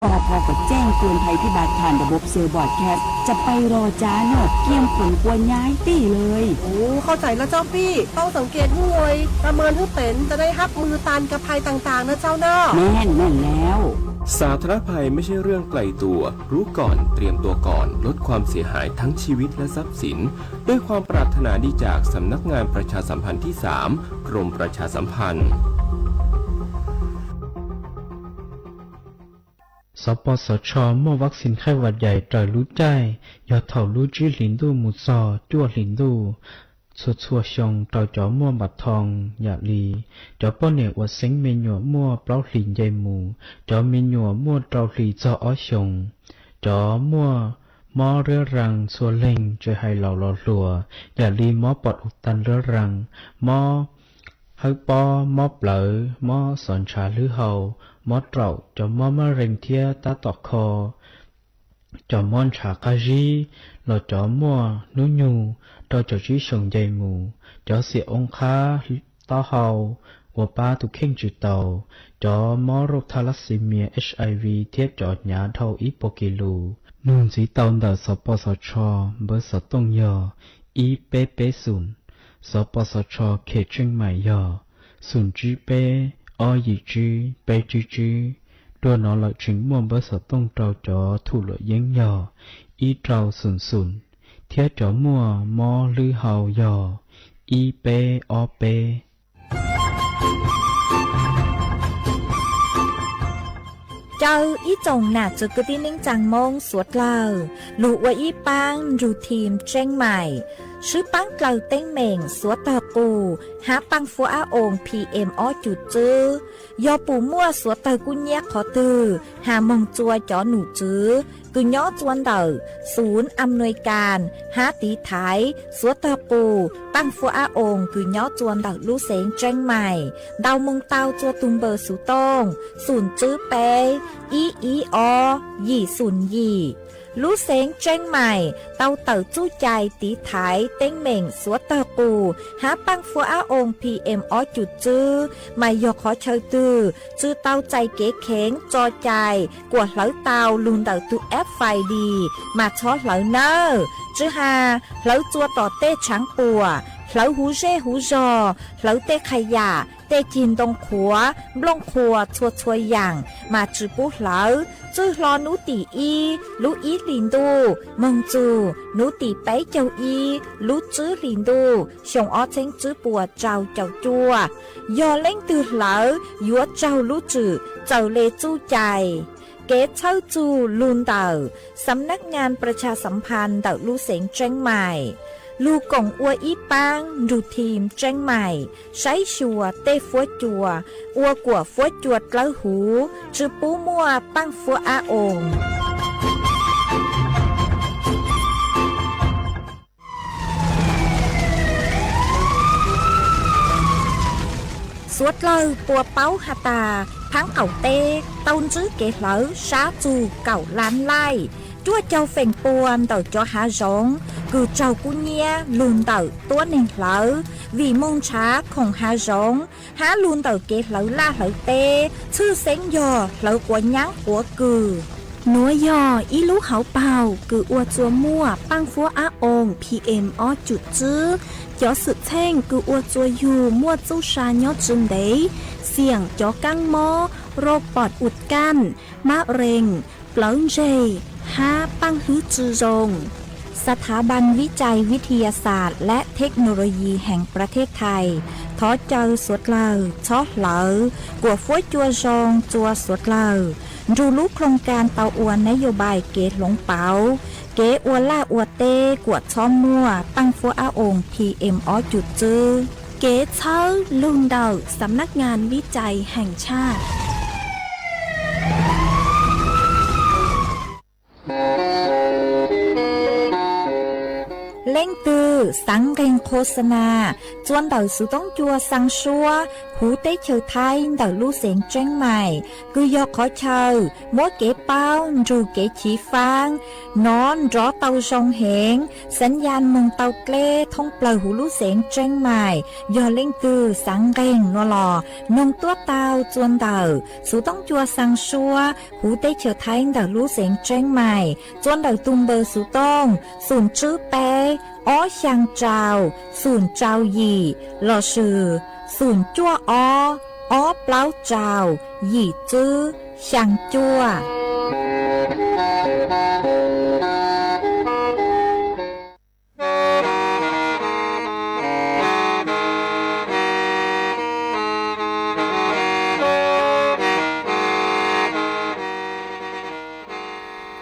รปภ ก็แจ้งเตือนภัยพิบัติผ่านระบบเซลล์บรอดแคสต์ จะไปรอจ๊าหน่อย เกียมขนครัวย้ายตี้เลย โอ้ เข้าใจแล้วเจ้าปี้ เฝ้าสังเกตห้วย ประเมินให้เป็น จะได้ฮับมือตันกับภัยต่างๆ นะเจ้าเนาะ แม่น แม่นแล้ว สาธารณภัยไม่ใช่เรื่องไกลตัว รู้ก่อน เตรียมตัวก่อน ลดความเสียหายทั้งชีวิตและทรัพย์สิน ด้วยความปรารถนาดีจากสำนักงานประชาสัมพันธ์ที่สาม กรมประชาสัมพันธ์ Xov pos xov tsho muaj vaccine khaib vas dais raws lub caij yog thaum lub tsib hlis ntuj mus txog cuaj hlis ntuj txhua txhua xyoo rau cov muaj npam thoo yam li cov poj niam uas xeeb me nyuam muaj plaub hlis nce mus, cov me nyuam muaj rau hlis txog ob xyoos, cov muaj mob riab raa txhua leeg tsis hais laus los hluas, yam li mob pom u ta riab raa, mob hawb pob, mob plawv, mob xov ntshav hlwb hau, mob raum, cov mob mab rees thiab tab tom kho, cov mob ntshav qab zib, los cov muaj hnub nyoog rau caum tsib xyoos nce mus, cov xiam oo qhab, taub hau, uas pab tus kheej tsis tau, cov mob rauj thalassemia, HIV thiab cov hnyav dhau ib puas kis lus. Nug ntxiv tau ntawm xov pos xov tsho npawb xov tooj yog ib peb peb xoom, xov pos xov tsho khem tseej maim yog xoom tsib peb ob yim tsib peb tsib tsib. Dua no lawm tseem muaj npawb xov tooj rau cov thum luam yeeb yog ib rau xoom xoom, thiab cov muaj mob hlwb hau yog ib peb ob peb. Caw ib tsoom nam txiv kwv tij neej tsaa Moob suav dlawg lug ua ib paab nrug thim tseeb maim, swb paab dlawg teeb meem suav tawg qus hab paaj fuab ab oos PM ob cum tswb. Yog pum muaj suav tawg kub nyiab qhov twg, has moog tsua cov num tswv kws nyob tsua ntawm xum am nuis kas hab tiv thaiv suav tawg qus paaj fuab ab oos kws nyob tsua ntawm lub xeev tseeb maim. Ntaus moog tau tsua tug npawb xuv tooj xoom tswb peb ib ib ob yim xoom yim. Lub xeev tseeb maim tau tawm txuj cai tiv thaiv teeb meem suav tawg qus hab paaj fuab ab oos PM ob cum tswb, mas yog qhov chaw twg tsw tau txais kev kheev tso cai kuas hlawv tau lug ntawm tug FID mas txhob hlawv nawb. Tsw has hlawv tsua tom tej tshaav puam, hlawv huv zej huv zog, hlawv tej qha yam, tej cig ntoo qhuav, nplooj qhuas txhua txhua yaam mas tsw pub hlawv. Txwj hlo nub tim ib lub ib hlis ntuj moog txug nub tim peb caug ib lub tswb hlis ntuj xyoo ob txheeb tswb puas rau caum cuaj. Yog leej twg hlawv yuav raug lub tswm txawm le txuj cai. Kev txhawb txug lug ntawm Xam nab ngaa pras tshas xam phas ntawm lub xeev tseeb maim. Lug koom ua ib paab nrug thim tseeb maim saib xyuas tej fuab cua ua kuam fuab cua dlawb huv, tsw pub muaj paaj fuab ab oos. Suav dlawg puas paub has tas, phaab qaum teb tau ntsib kev hlawv sab txug kaum lab laij, cuaj caug feem pua ntawm cov hav zoov kws raug kub nyiab lug ntawm tuab neeg hlawv, vim moog ntshav khoom hav zoov hab lug ntawm kev hlawv laj hlawv teb, tshwj xeeb yog hlawv quav nyaab quav kws. Nuav yog ib lub hauv paug kws ua tsua muaj paaj fuab ab oos PM ob cum tswb. Cov xwm txheej kws ua tsua yug muaj txuj sa nyob tsw ntev, xiam cov kaab mob, rau pom ua kaaj, mab rees, plawv ntseg, hab paaj hlwb tsw zoo. ສະຖາບັນວິໄຈວິທະຍາສາດ ແລະ ເທັກໂນໂລຢີ ແຫ່ງປະເທດໄທ ຂໍເຊີາສັວເລົາ ຊອບເລົາ ກວດຟັວຈົວຊອງ ຈົວສັວເລົາ ໂດຍ ໂຄງການ ເຕົາອວນ ນະໂຍບາຍ ເກໂຮງເປົາ ເກ ອວ ລາ ອວ ເຕ ກວດຊອບ ມົວ ປັ້ງ ຟວ ອາ ອົງ ພີເອັມ ອອ ຈູດ ຊື ເກ ຊໍ ລູ ເຕົາ ສຳນັກງານ ວິໄຈ ແຫ່ງຊາດ. ເລັ່ງ ໂຄສະນາ ເܨນ ເຕົາ ສູ ໂຕ້ງ ຈົວ ຊາງ ຊວ huv teb chaws Thaib ntawm lub xeev Tseeb Maim, kws yog qhov chaw muab kev paub nrug kev chiv faab nov nrov tau zoo heev, xav yas moog tau dleb thoob plawg huv lub xeev Tseeb Maim yog leej twg xaav nqeeg no los noog tuab tau txuas ntawm Xuv Toob Cua Xaa Suab huv teb chaws Thaib ntawm lub xeev Tseeb Maim txuas ntawm tug npawb xuv tooj xum tswb peb ob xyaa rau xum rau yim lossis xum cuaj ob ob plaub rau yim tswb xyaa cuaj.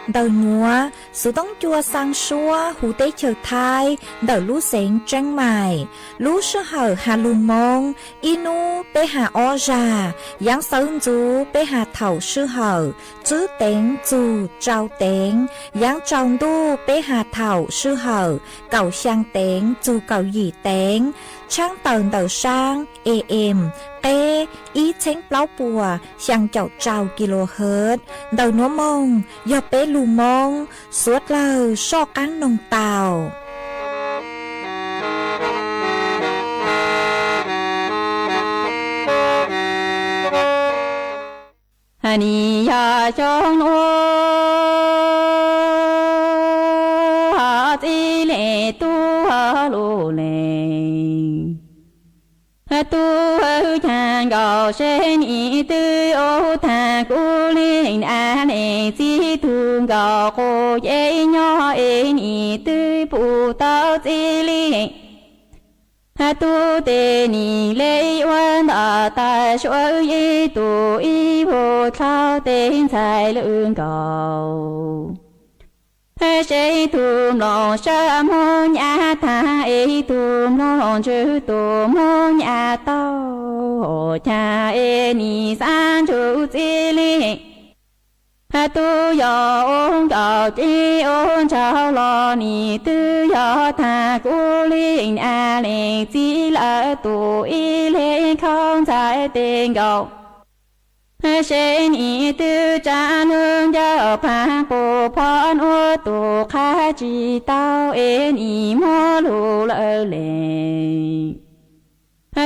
Ntawm nuav, Xuv Toob Cua Xaa Suab huv teb chaws Thaib ntawm lub xeev Tseeb Maim, lub sij hawm has lug Moob ib nub peb has ob zag, yaav sawv ntxuv peb has thaum sij hawm tswb teev txug rau teev, yaav tsaus ntuj peb has thaum sij hawm kaum xyaa teev txug kaum yim teev, tshaab tawm ntawm saab A M qeb ib txheeb plaub puas xyaa caum rau kilohertz. Ntawm nuav moog yog peb lug Moob, suav dlawg soj qaab noog tau. Nim yog xyoo nuav txij leej tub lug leej, tub caag nkaus seb nim twb ua tag kuv leej a leej txij tug nkaus quas yeeb nyob es nim twb pum tau txij leej tub tes nim le ua ntawm tas suav ib tug ib vuag dlhau tes ntxhais lawm nkaus. Seb tug mloog sab Moob Nyab Thaab es tug mloog ntswg tug Moob Nyab Tau, caag es nim xaav ntsug txij leej tub yog ua nkaus ces ua ntsauv los nim twb yog tag kuv leej a leej txij lawm tug ib leeg khaub ntxhais tes nkaus. Seb nim twb tsaa lug ncauj paag quas phom nuav tug qha tsi tau es nim muab lug lawm leej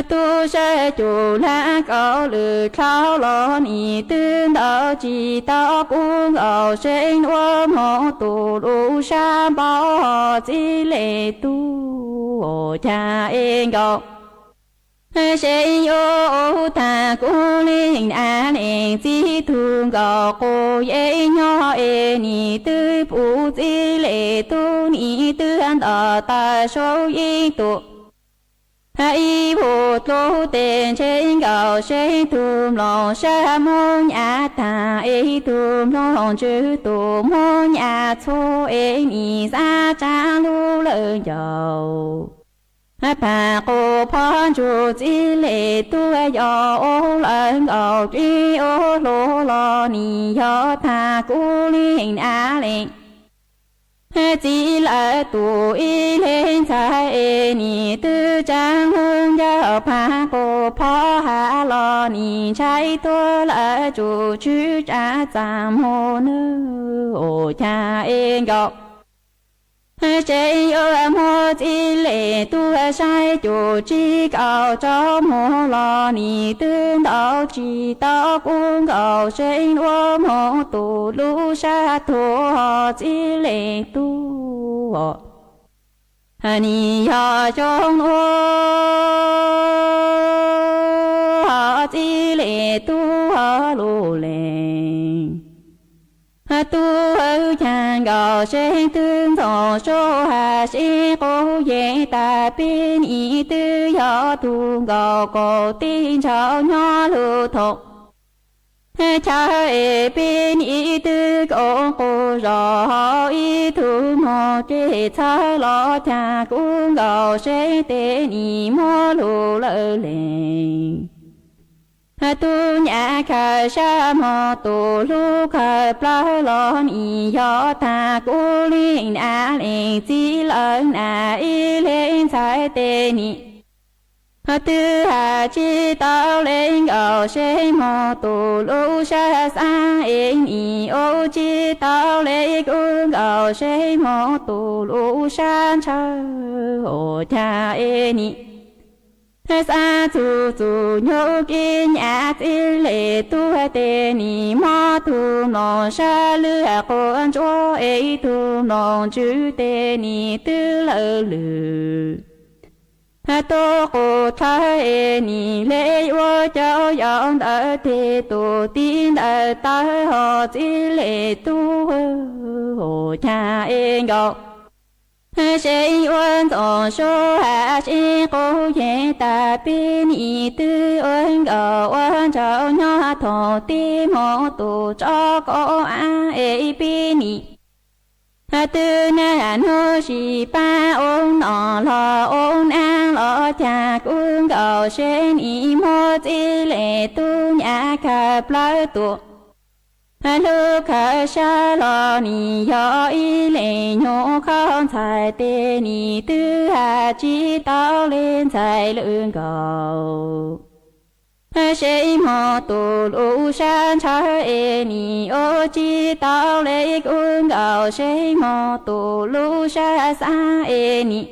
tub sab cum lab kaum lwm dlhau los nim twb ntawd tsi tau kuv nkaus seb ua moog tug lub sab npauv txij leej tub caag es nkaus. Seb yuav ua tag kuv leej a leej txij tug nkaus quas yeeb nyob es nim twb pum txij leej tub nim twb ntawm tas suav ib tug ib vuag dlhau tes ntshe nkaus seb tug mloog sab Moob Nyab Thaab es tug mloog ntswg tug Moob Nyab Txhua es nim xaav tsaa lug lawm ncauj paag quas phom ntsug txij leej tub yog ua lawm nkaus ces ua hluas los nim yog tag kuv leej a leej txij lawm tug ib leeg ntxhais es nim twb tsaa lug ncauj paag quas phom has los nim ntshai tuag lawm tsum tswv tsaa txaam moog nwg caag es nkaus. Seb yuav muab txij leej tub saib cum tsib kaum rau moog los nim twb ntawd tsi tau kuv nkaus seb ua moog tug lub sab thuam txij leej tub nim yog xyoo nuav txij leej tub lug leej. Tub caag nkaus seb twb ntxoov sua has seb quas yeeb tas peb nim twb yog tug nkaus kaum tij ntsauv nyob lug thoom chaw es peb nim twb koom quas zog ib tug moog ces txhawj los caag kuv nkaus seb tes nim muab lug lawm leej tub nyam khaws sab moog tug lub khaws plawg los nim yog tag kuv leej a leej txij lawm na ib leeg ntxhais tes nim Twb has tsis tau li nkaus seb moog tus lub sab xaab es nim ua tsis tau li kub nkaus seb moog tus lub sab ntshaw. Ua caag es nim xaav txug txug nyuj kib nyam txij li tub tes nim mob tug mloog sab lwg quas ntsuab es tug mloog ntsws tes nim twb lawv lwm tub qus dlawb es nim le ua cov yau ntawd tes tus tib ntawd tawb ho txij li tub. Ua caag es nkaus seb ua ntxoov sub has sib qub yeej tag pib nim twb ua nkaus ua ntsauv nyob thaum tib moog tus tsob kauj ab es pib nim twb nag hnub sis paab ua nom los ua naab los caag kub nkaus seb nim muab txij li tub nyam khaws plawg tus hlub khaws sab los nim yog ib leeg nyuam qhuav ntxhais tes nim twb has tsis tau li ntxhais lwm nkaus seb moog tus lub sab ntshaw es nim ua tsis tau li kub nkaus seb moog tus lub sab xaab es nim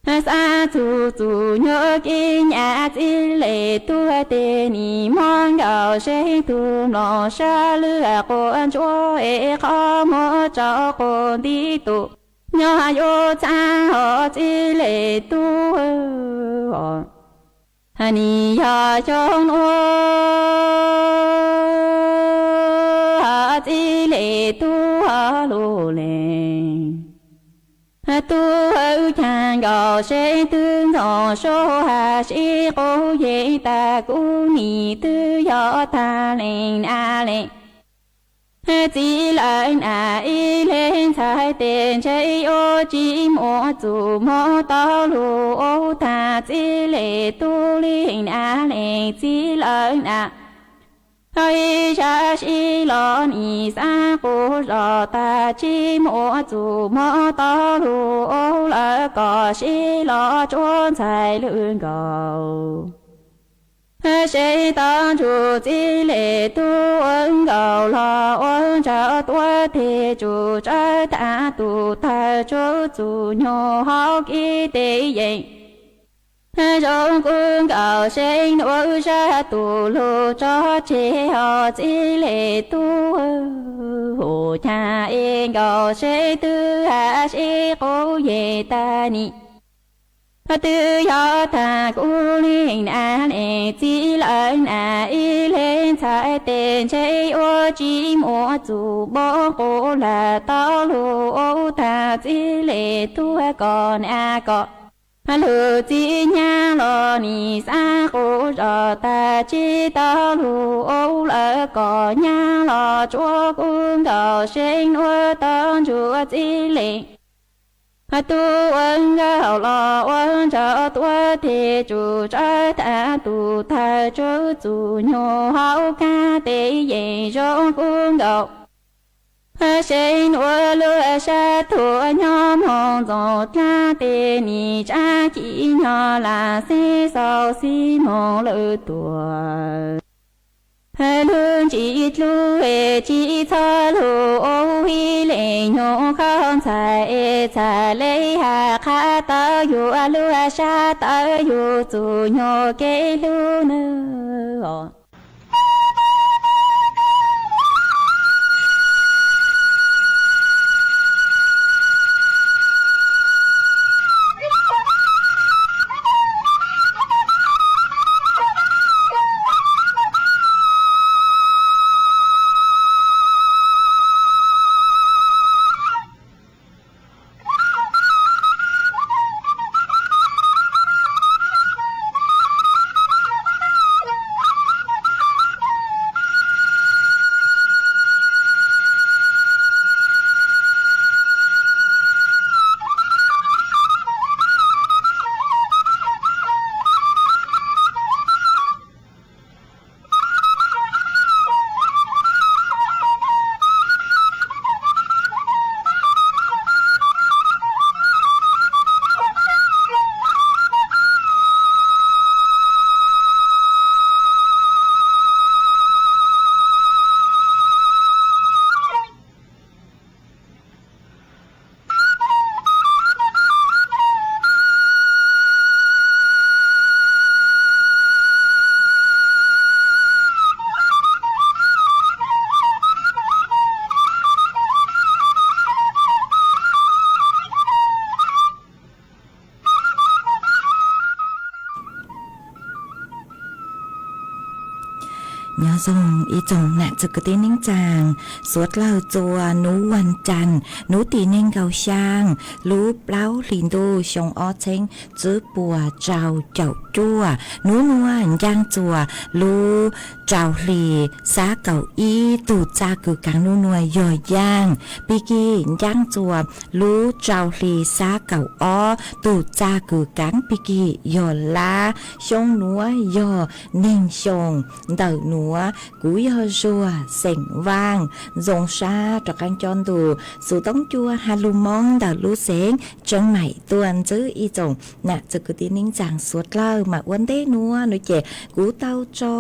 xaav txug txug nyuj kib nyam txij li tub tes nim mob nkaus seb tug mloog sab lwg quas ntsuab es qhov muag tsaus quas nti tus nyob yuav txhaab ho txij li tub nim yog xyoo nuav txij li tub lug leeg. Tub hawb caag nkaus seb twb ntxoov sub has sib qub yeej tag kub nim twb yog tag leej nam leej txiv lawm nam ib leeg ntxhais tes ntshe yuav tsis muaj txuj moog tau lug ua tag txij li tub leej nam leej txiv lawm nam ib sab sib los nim xaav qub zog tag tsis muaj txuj moog tau lug ua lawm kom sib los tsuav ntxhais lwm nkaus seb tau ntsug txij li tub ua nkaus los ua ntsauv tuab tes tsum tsawv tag tus tawg tsum txug nyuj hauv kib tes yeej zoo kub nkaus seb nuav sab tus lug tso tseg ho txij li tub ua caag es nkaus seb twb has sib qub yeej tag nim twb yog tag kub leej nam leej txiv lawm nam ib leeg ntxhais tes ntshe yuav tsis muaj txuj moog qub lawm tau lug ua tag txij li tub kom nam kom lug txiv nyab los nim xaav qub zog tag tsis tau lug ua lawm kom nyab los tsuav kub nkaus seb nuav tau ntsug txij li tub ua nkaus los ua ntsauv tuab tes tsum tsawv tag tus tawg tsum txug nyuj hauv kab tes yeej zoo kub nkaus seb nuav lub sab tuam nyob moog ntxoov dlaab tes nim tsaab ci nyob lam xib xaus xib moog lawm tuam lub ntsis dlub es tsis txhob lug ua ib leeg nyuam qhuav ntxhais es txhais le has qha tau yug lub sab tawv yug txug nyuj kev hlub nawb. Txog ib tsoom nam txwv kwv tij neej tsaa, suav dlawg txua nub vas cas, nub tim neeg nkaus xyaa, lub plaub hlis ntuj xyoo ob txheeb tswb puas rau caum cuaj, nub nuav ncaaj txua lub rau hli xab kaum ib, tug txaj kws kaav nub nuav yog yaaj Piki, ncaaj txua lub rau hli xab kaum ob, tug txaj kws kaav Piki yog lab, xyoo nuav yog neeg xyoo ntawm nuav, kuv yog Zuag xeem Vaaj, zoo sab rov qaab coj ntu xuv toob cua ha lug Moob ntawm lub xeev Tseeb Maim tuaj ntsib ib tsoom nam txwv kwv tij neej tsaa suav dlawg. Mas ua ntej nuav nuav ces kuv tau tso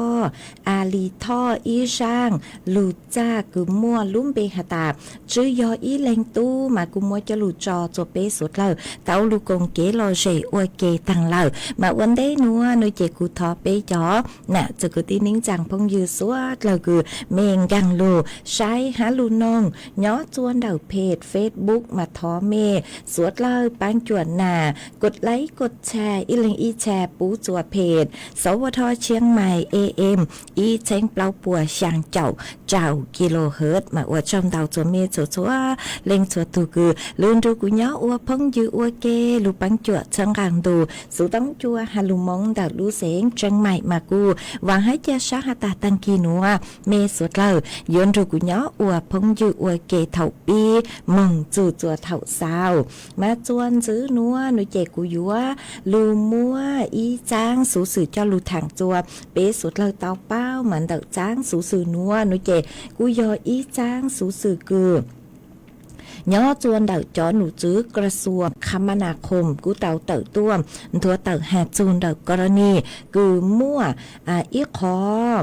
a li thoj ib zaaj lug txaj kws muaj lub npe has tas Tswv yog ib leeg tub, mas kuv muab coj lug tso txua peb suav dlawg tau lug koom kev lom zem ua ke taag lawm. Mas ua ntej nuav nuav ces kuv thov peb cov nam txwv kwv tij neej tsaa phooj ywg suav dlawg kws mej nkaag lug saib hab lug noog nyob txua ntawm peg Facebook mas thov mej suav dlawg paab cuam nam kos laib kos tshare ib leeg ib tshare pub txua peg Sawv Ua Dho Tshiab Mais A M ib txheeb plaub puas xyaa caum rau kilohertz. Mas ua tsaug ntau txua mej txhua txhua leej txhua tug kws lug nrug kuv nyob ua phooj ywg ua ke lug paab cuam txhawb nqaa ntu xuv toob cua ha lug Moob ntawm lub xeev Tseeb Maim. Mas kuv vaam hab ca sab has tas taag kis nuav mej suav dlawg yuav nrug kuv nyob ua phooj ywg ua ke thaum pib moog txug txua thaum xaus. Mas txua ntsib nuav nuav ces kuv yuav lug muab ib txaab xuv xwm coj lug thaam txua peb suav dlawg tau paub. Mas ntawm txaab xuv xwm nuav nuav ces kuj yog ib txaab xuv xwm kws nyob txua ntawm cov num txwv ក្រសួងគមនាគមន៍ kuj tau tawm tuaj nthuav tawm has txug ntawm ករណី kws muaj ib qhov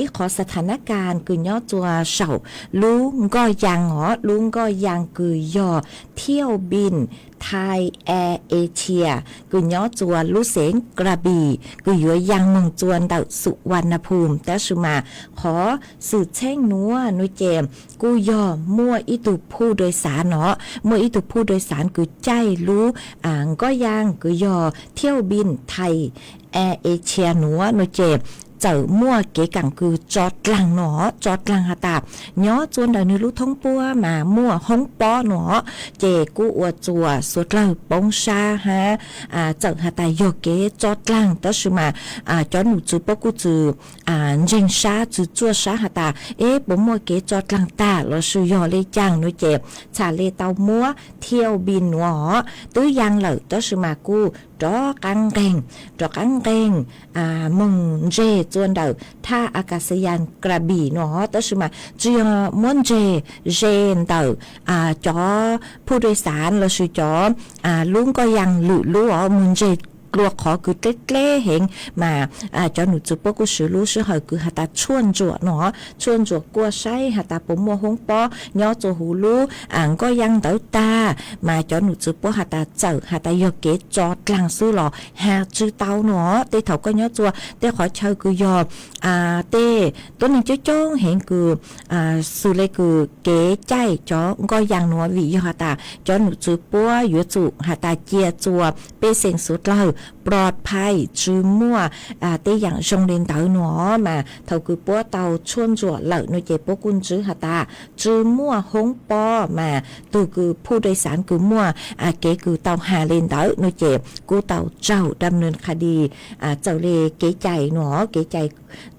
ib qhov ສະຖານະການ kws nyob txua saum lub nkoj yaa os, lub nkoj yaa kws yog ເຖ້ຽວບິນ Thai Air Asia kws nyob txua lub xeev Krabi kws yuav yaa moog txua ntawm ສຸវណ្ណภูមិ tab sis mas qhov xwm txheej nuav nuav ces kuj yog muaj ib tug ຜູ້ໂດຍສານ no, muaj ib tug ຜູ້ໂດຍສານ kws caij lub nkoj yaa kws yog ເຖ້ຽວບິນ Thai Air Asia nuav nuav ces txawm muaj kev kaam kws tso dlaag no, tso dlaag has tas nyob txua ntawm nwg lub thoob puab mas muaj hoob pob no, ces kuj ua txua suav dlawg poob sab hab txawm has tas yog kev tso dlaag tab sis mas cov num txwv puab kuj txwm ntseeg sab txwm txuaj sab has tas eb puas muaj kev tso dlaag tag lossis yog le caag no ces txham le tau muab ເຖ້ຽວບິນ nuav os twb yaa lawm tab sis mas kuj rov qaab nqeeg, rov qaab nqeeg moog ntseg txua ntawm thaj ອາກາດສະຍານ Krabi no os tab sis mas tsi yog muab ntseg ze ntawm cov ຜູ້ໂດຍສານ lossis cov lub nkoj yaa lwm lub os, moog ntseg dlua qhov kws dleb dleb heev mas cov num txwv puab kuj swv lub sij hawm kws has tas ສວດເນາະ, ສວດ kuaj saib has tas puas muaj hoob pob nyob txua huv lub nkoj yaa ntawd tag mas cov num txwv puab has tas txawm has tas yog kev tso dlaag xwb los has tsi tau no. Tej thaum koj nyob txua tej qhov chaw kws yog tej tuab neeg coob coob heev kws xws le kws kev caij cov nkoj yaa nuav vim yog has tas cov num txwv puab yuav tsum has tas cia txua pej xeem suav dlawg ປອດໄພ tsi muaj tej yaam zoo le ntawd no mas thaum kws puab tau ສວດ lawm no ces puab kuj ntsib has tas tsi muaj hoob pob mas tug kws ຜູ້ໂດຍສານ kws muaj kev kws tau has le ntawd no ces kuj tau raug ດຳເນີນຄະດີ txawm le kev cai no, kev cai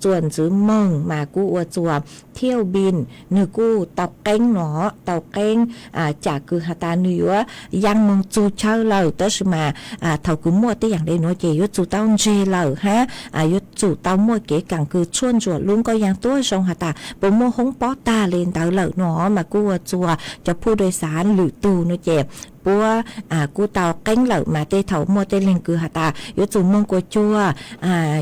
txua ntxiv moog mas kuj ua txua ເຖ້ຽວບິນ nwg kuj tau qeeb no, tau qeeb tsam kws has tas nwg yuav yaa moog txug chaw lawm tab sis mas thaum kws muaj tej yaam le nuav ces yuav tsum tau ntseg lawm hab yuav tsum tau muaj kev kaam kws ສວດ lub nkoj yaa tuab zoo has tas puas muaj hoob pob tag le ntawd lawm no mas kuj ua txua cov ຜູ້ໂດຍສານ lwm tug no ces puab kuj tau qeeb lawm mas tej thaum muaj tej leeg kws has tas yuav tsum moog kuas cuag,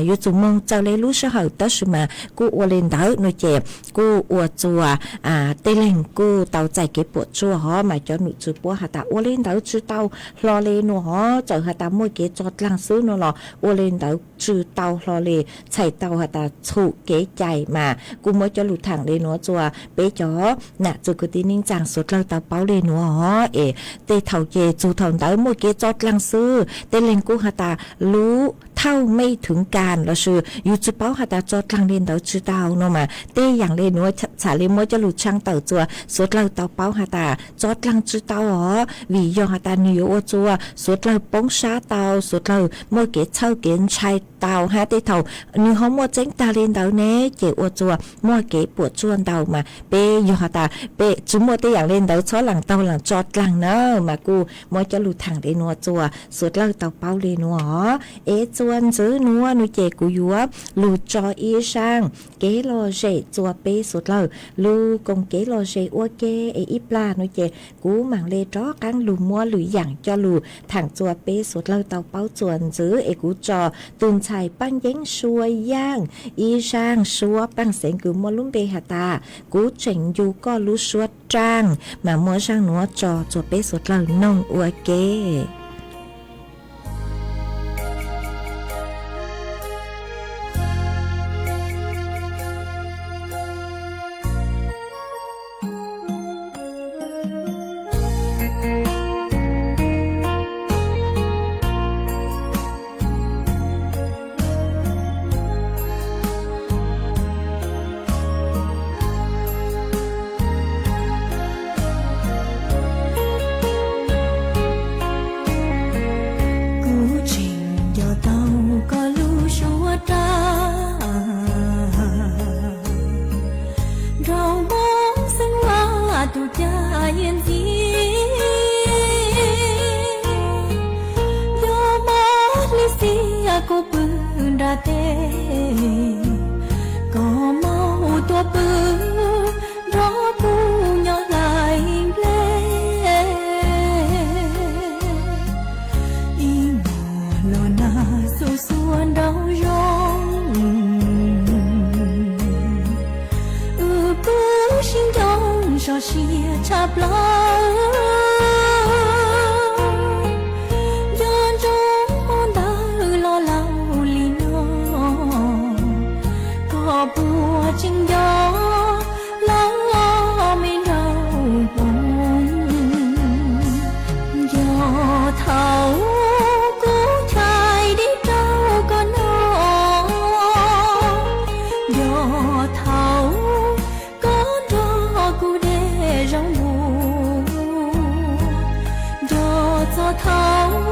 yuav tsum moog txawm le lub sij hawm tab sis mas kuj ua le ntawd no ces kuj ua txua tej leeg kuj tau txais kev puam tsuaj hov mas cov num txwv puab has tas ua le ntawd tsi tau hlo le no hov, txawm has tas muaj kev tso dlaag xwb no los ua le ntawd tsi tau hlo le, txhais tau has tas txhum kev cai mas kuj muab cov lug thaam le nuav txua peb cov nam txwv kwv tij neej tsaa suav dlawg tau paub le nuav hov es tej thaum ces txug thaum ntawd muaj kev tso dlaag xwb tej leeg kuj has tas lub เข้าไม่ถึงการ lossis yus tsis paub has tas tso dlaag le ntawd tsis tau no mas tej yaam le nuav txhaj le muab coj lug tshaj tawm rua suav dlawg tau paub has tas tso dlaag tsis tau os, vim yog has tas nwg yuav ua rua suav dlawg poob sab tau, suav dlawg muaj kev txhawj kev ntshai tau hab tej thaum nwg ho muaj tseeb tag le ntawd ne ces ua rua muaj kev puam tsuaj ntau mas peb yog has tas peb tsis muaj tej yaam le ntawd txhob laam taug laam tso dlaag na mas kuj muab coj lug thaam le nuav rua suav dlawg tau paub le nuav. Es txuas ntxiv nuav nuav ces kuv yuav lug tso ib zaaj kev lom zem rua peb suav dlawg lug koom kev lom zem ua ke. Es ib plag nuav ces kuv maam le rov qaab lug muab lwm yaam coj lug thaam rua peb suav dlawg tau paub txuas ntxiv. Es kuv tso tug ntxhais Paaj Yeeb Sua Yaaj ib zaaj suab paaj xeev kws muaj lub npe has tas Kuv Tseem Ncu Koj Lub Suab Raaj mas muab zaaj nuav tso rua peb suav dlawg noog ua ke. Kuv tseem nco tau koj lub suab raaj, nrog Moob Xeeb Vaj tug caag yaj ntxiv, nco mob li xiab kuv pw nraag teb, koj moog tuaj pw nrog kuv nyob hlais nplej. Ib hmos los nag xuv xuav nraum zoov, wb pw sib nco zog siab tshaj plaws. Nco ntsoov mob ntawd los laus li no, koj puas tseem nco lawv me nraug Hmoob? Nco thaum kuv chais dib rau koj noj, nco thaum koj nrog kuv dej zaub npua, nco txog thaum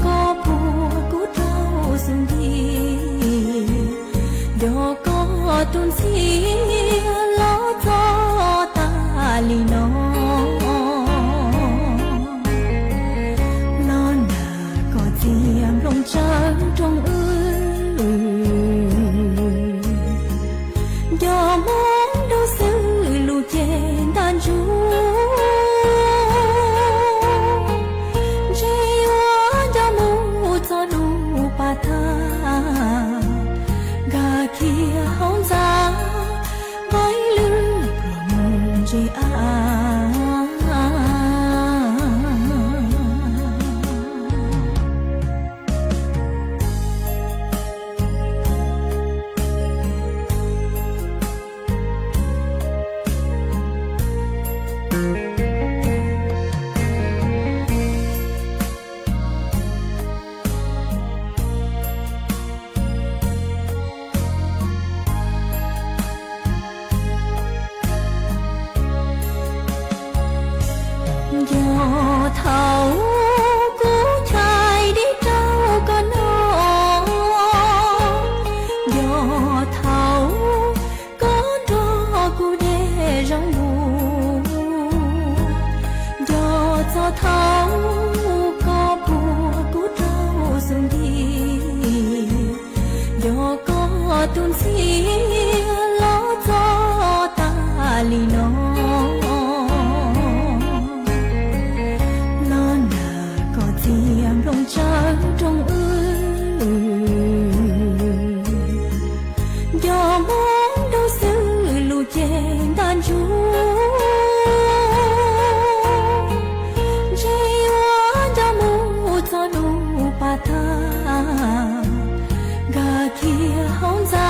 koj puag kuv rau xub ntiag, nco koj tus ntxhiab los txog tag li no. Los nag koj txiag nplooj tsawv rooj wb, nco mob nrau xwb lug ceg ntaj ntsug, ntshe yuav nco mus txog lub pas tag, nkag kiag hauv ntxa, npaib lwb pluag mus ntse av. Nco thaum kuv chais dib rau koj noj, nco thaum koj nrog kuv dej zaub npua, nco txog thaum koj puag kuv rau xub ntiag, nco koj tus ntxhiab los txog tag li no. Los nag koj txiag nplooj tsawv rooj wb, nco mob nrau xwb lug ceg ntaj ntsug, ntshe yuav nco mus txog lub pas tag, nkag kiag hauv ntxa,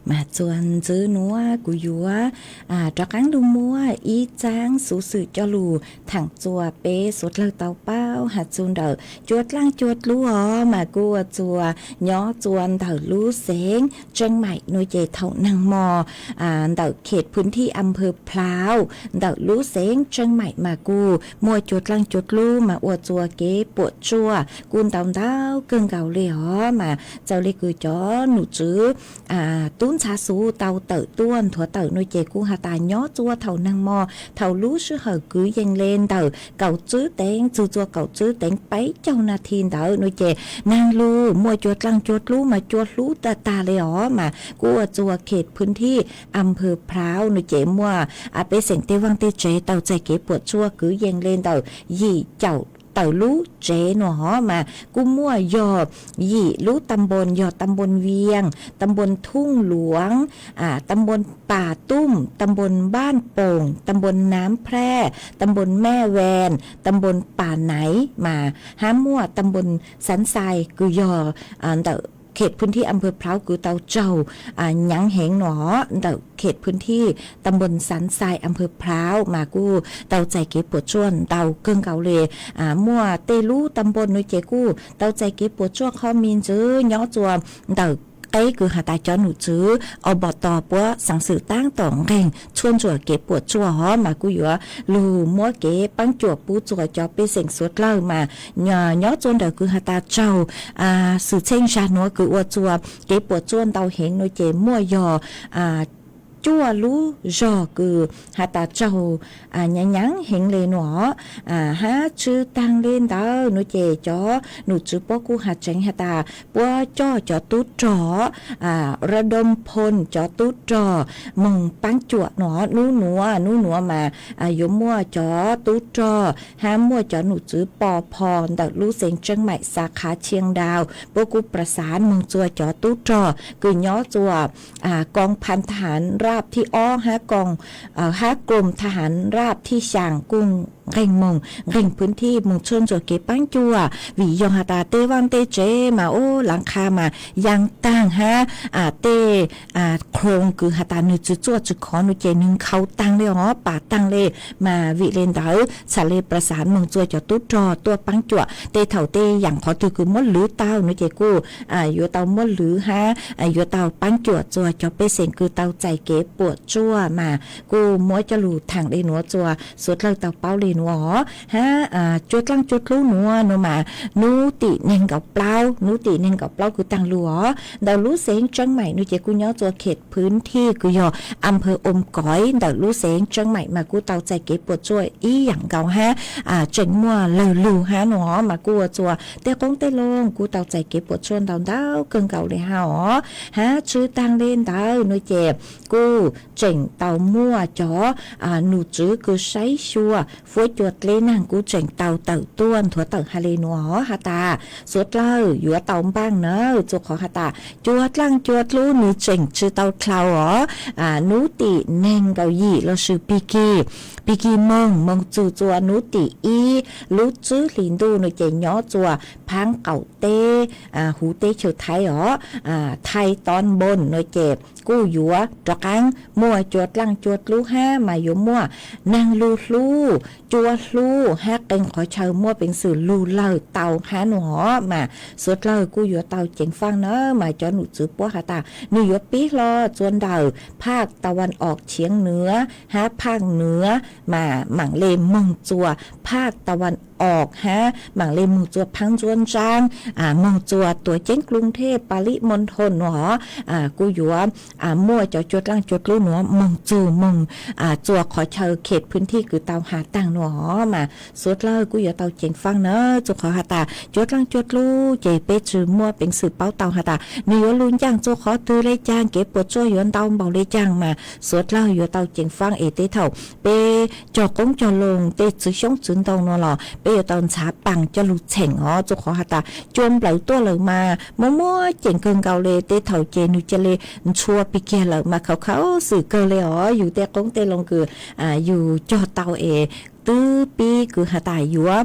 Mas txuas ntxiv nuav kuv yuav rov qaab lug muab ib txaab xuv xwm coj lug thaam txuas peb suav dlawg tau paub has txug ntawm cua dlaaj cua dlub os, mas kuj ua txuas nyob txuas ntawm lub xeev Tseeb Maim nuav ces thaum naag mo ntawm khet phwv thij am pawg Plauv ntawm lub xeev Tseeb Maim mas kuj muaj cua dlaaj cua dlub mas ua txuas kev puam tsuaj kuj ntau ntau kawg nkaus le os. Mas txawm le kws cov num tswv tub ntxhab xuv tau tawm tuaj nthuav tawm nuav ces kuj has tas nyob txuas thaum naag mo, thaum lub sij hawm kwv yees le ntawm kaum tswb teev txug txuas kaum tswb teev peb caug nas this ntawd nuav ces naag lug muaj cua dlaaj cua dlub mas cua dlub tag tag le os. Mas kuj ua txuas khet phwv thij am pawg Plauv nuav ces muaj pej xeem tej vaaj tej tsev tau txais kev puam tsuaj kwv yees le ntawm yim caum tawm lub tsev nuav os. Mas kuj muaj yog yim lub tam npoos yog tam npoos Vias, tam npoos Thuj Luav, tam npoos Pas Tuj, tam npoos Npaj Poom, tam npoos Naav Plaj, tam npoos Mej Ves, tam npoos Pas Naiv mas hab muaj tam npoos Xaav Xais kws yog ntawm khet phwv thij am pawg Plauv kws tau tsaug nyaav heev nuav os. Ntawm khet phwv thij tam npoos Xaav Xais am pawg Plauv mas kuj tau txais kev puam tsuaj ntau kawg nkaus le. Muaj tej lub tam npoos nuav ces kuj tau txais kev puam tsuaj qhov me ntsis nyob txuas ntawm qeb kws has tas cov num tswv Ob Npov Tos puab xaav xwm taab tom nqeeg tshuaj ntsuam kev puam tsuaj os. Mas kuj yuav lug muab kev paab cuam pub txuas cov pej xeem suav dlawg mas nyob txuas ntawm kws has tas tsaug xwm txheej zag nuav kws ua txuas kev puam tsuaj ntau heev nuav ces muaj yog cuaj lub zog kws has tas tsaug nyaav nyaav heev le nuav os. Hab tsi taag le ntawd nuav ces cov num tswv puab kuj has tseev has tas puab coj cov tub rog Radom Phoo cov tub rog moog paab cuam nuav. Nub nuav, nub nuav mas yuav muaj cov tub rog hab muaj cov num tswv pov pho ntawm lub xeev Tseeb Maim Xav Khav Tshiab Daus puab kuj pras xaav moog txuas cov tub rog kws nyob txuas koom phaav tha haav raj thib ob hab koom hab koom tha haav raj thib xyaa kuj nqeeg moog nqeeg phwv thij moog tshuaj ntsuam kev paab cuam vim yog has tas tej vaaj tej tsev mas ub laav qha mas yaa taag hab tej khoom kws has tas nwg tsi txuaj tsi khov nuav ces nwg nkhaus taag le os, pam taag le. Mas vim le ntawd txhad le pras xaav moog txuas cov tub rog tuaj paab cuam tej thaum tej yaam qhov twg kws muab lwv tau nuav ces kuj yuav tau muab lwv hab yuav tau paab cuam txuas cov pej xeem kws tau txais kev puam tsuaj mas kuj muab coj lug thaam le nuav txuas suav dlawg tau paub le nuav os. Hab cua dlaaj cua dlub nuav nuav mas nub tim neeg nkaum plaub, nub tim neeg nkaum plaub kws taag lug os ntawm lub xeev Tseeb Maim nuav ces kuj nyob txuas khet phwv thij kws yog am pawg Oom Koiv ntawm lub xeev Tseeb Maim mas kuj tau txais kev puam tsuaj ib yaam nkaus hab tseem muaj lawg lug hab nuav os. Mas kuj ua txuas tej qoob tej loo kuj tau txais kev puam tsuaj ntau ntau kawg nkaus le hab os. Hab tsi taag le ntawd nuav ces kuj tseem tau muaj cov num tswv kws saib xyuas fuab cua dleb naag kuj tseem tau tawm tuaj nthuav tawm has le nuav os has tas suav dlawg yuav tau npaaj nawb, txug qhov has tas cua dlaaj cua dlub nwg tseem tsi tau dlhau os. Nub tim neeg nkaum yim lossis pig kig, pig kig moog moog txug txuas nub tim ib lub tsib hlis ntuj nuav ces nyob txuas Phaab Qaum teb, huv teb chaws Thaib os, Thaib Tob Npoos nuav ces kuj yuav rov qaab muaj cua dlaaj cua dlub hab mas yuav muaj naag lug hlub, cua hlub hab qee qhov chaw muaj peev xwm lug lawg tau hab nuav os. Mas suav dlawg kuj yuav tau ceev faaj nawb. Mas cov num tswv puab has tas nwg yuav pib hlo txuas ntawm Phaj Tawam Om Tshiav Nuav hab Phaj Nuav mas maam le moog txuas Phaj Tawam Om hab maam le moog txuas Phaab Ntsuab Ntsaab, moog txuas Tuam Ceeb Kluv Thej, Palim Moos Thoo nuav os. Kuj yuav muaj cov cua dlaaj cua dlub nuav moog txug moog txuas qhov chaw khet phwv thij kws tau has taag nuav os. Mas suav dlawg kuj yuav tau ceev faaj nawb, txug qhov has tas cua dlaaj cua dlub ces peb tsi muaj peev xwm paub tau has tas nwg yuav lug ncaaj txug qhov twg le caag, kev puam tsuaj yuav ntau npaum le caag mas suav dlawg yuav tau ceev faaj es tej thaum peb cog qoob cog loo tej txwv xyoob txwv ntoo nuav los peb yuav tau ntxhaav paas coj lug txheem os. Txug qhov has tas cua nplawm tuaj lawm mas muaj muaj ceem kawg nkaus le, tej thaum ces nwg ca le ntshua pig kiag lawm mas khaus khaus xwm kawg le os. Yug tej qoob tej loo kws yug cog tau es twb pib kws has tas yuav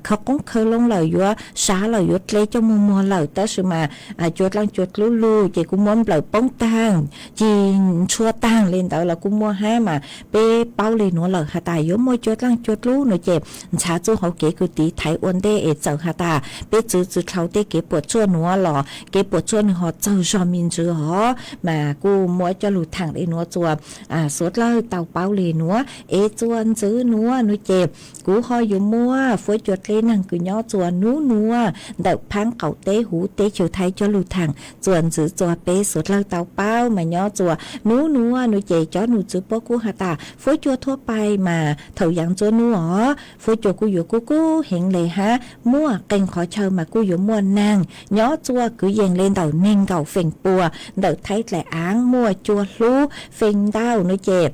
khaws qoob khaws loo lawm, yuav sav lawm, yuav dle coj muag muag lawm, tab sis mas cua dlaaj cua dlub lug ces kuj muab nplawm poob taag, cig ntshua taag le ntawd los kuj muaj hab, mas peb paub le nuav lawm has tas yuav muaj cua dlaaj cua dlub no ces ntxhaav txuj hauv kev kws tiv thaiv ua ntej es txawm has tas peb txwv tsi dlhau tej kev puam tsuaj nuav los kev puam tsuaj nwg ho txaug zog me ntsis os. Mas kuj muab coj lug thaam le nuav txuas xuav dlawg tau paub le nuav es txuas ntxwv nuav no ces kuv ho yuav muab fuab cua dleb neeg kws nyob txuas nub nuav ntawm phaab qaum teb huv teb chaws Thaib coj lug thaam txuas ntxwv txuas peb xuav dlawg tau paub. Mas nyob txuas nub nuav no ces cov num txwv puab kuj has tas fuab cua thuab pais mas thaum yaav ntxuav nub os fuab cua kuj yuav kub kub heev le hab muaj qee qhov chaw mas kuj yuav muaj naag. Nyob txuas kwv yees le ntawm neeg nkaum feem pua ntawm Thaib dlaim aav muaj cua hlub feem ntau no ces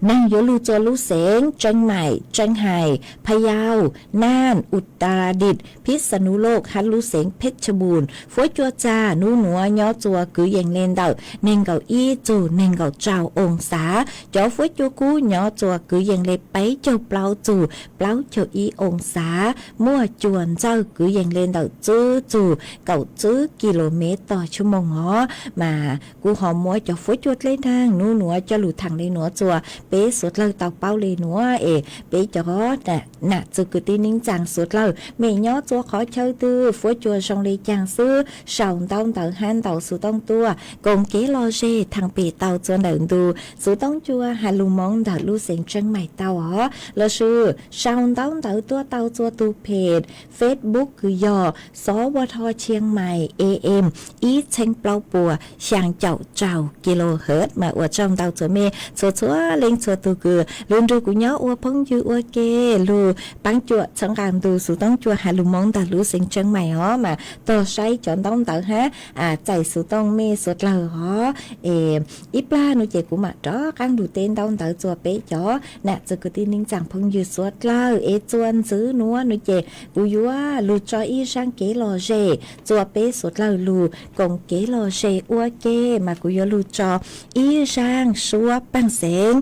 neeg yuav lug txuas lub xeev Tseeb Maim, Tseeb Hais, Phayau, Naj, Utaradit, Phij Xa Nus Loj hab lub xeev Phej Cha Npum fuab cua txag nub nuav nyob txuas kwv yees le ntawm neeg nkaum ib txug neeg nkaum rau oo xav. Cov fuab cua kub nyob txuas kwv yees le peb caug plaub txug plaub caug ib oo xav, muaj cua ntxawj kwv yees le ntawm tswb txug kaum tswb ki lo mev tog tshuaj moog os. Mas kuv ho muab cov fuab cua dleb neeg nub nuav coj lug thaam le nuav txuas peb xuav dlawg tau paub le nuav es peb cov nam txwv kwv tij neej tsaa xuav dlawg mej nyob txuas qhov chaw twg fuab cua zoo le caag xwb sau ntaub ntawv hab ntaus xuv tooj tuaj koom kev lom zem thaam pem tau txuas ntawm ntu xuv tooj cua has lug Moob ntawm lub xeev Tseeb Maim tau os, lossis sau ntaub ntawv tuaj tau txuas tug phem Facebook kws yog Xov Ua Dho Tshiab Mais A M ib txheeb plaub puas xyaa caum rau kilohertz. Mas ua tsaug ntau txhua mej txhua txhua leej txhua tug kws lug nrug kuv nyob ua phooj ywg ua ke, lug paab cuam txhawb nqaa ntu xuv tooj cua has lug Moob ntawm lub xeev Tseeb Maim os. Mas tog saib cov ntaub ntawv hab txais xuv tooj mej xuav dlawg os. Es ib plag no ces kuv mam rov qaab lug teb ntaub ntawv txuas peb cov nam txwv kwv tij neej tsaa phooj ywg xuav dlawg es txuas ntxwv nuav no ces kuv yuav lug tso ib zaaj kev lom zem txuas peb xuav dlawg lug koom kev lom zem ua ke. Mas kuv yuav lug tso ib zaaj suab paaj xeev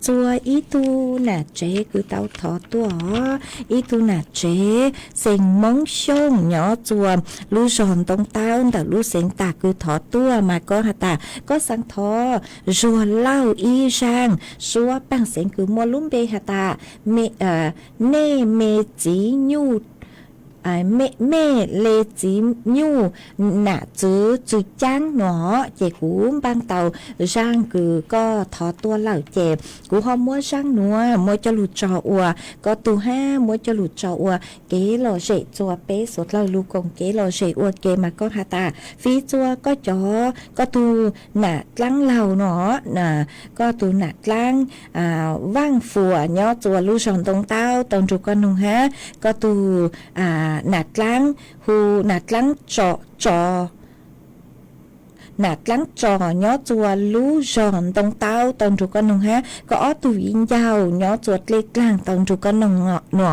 txuas ib tug nam tsev kws tau thov tuaj os, ib tug nam tsev xeem Moob Xyooj nyob txuas lub zog Ntoo Taub ntawm lub xeev Tag kws thov tuaj. Mas koj has tas koj xaav thov Zuag Lauj ib zaaj suab paaj xeev kws muaj lub npe has tas Nej Me Txiv Nyuj, Mej Le Txiv Nyuj nam txwv Txwg Caab no, ces kuv npaaj tau zaaj kws koj thov tuaj lawm ces kuv ho muab zaaj nuav muab coj lug tso ua koj tug hab muab coj lug tso ua kev lom zem txuas peb xuav dlawg lug koom kev lom zem ua ke. Mas koj has tas fij txuas koj cov, koj tug nam dlaab laug no, koj tug nam dlaab Vaaj Fuam nyob txuas lub zog Ntoo Taub tau nrug koj noog hab koj tug nam dlaab hu nam dlaab Tso, nam dlaab Tso nyob txuas lub zog Ntoo Taub tau nrug koj noog hab koj ob tug viv ncaus nyob txuas Dlej Dlaag tau nrug koj noog no,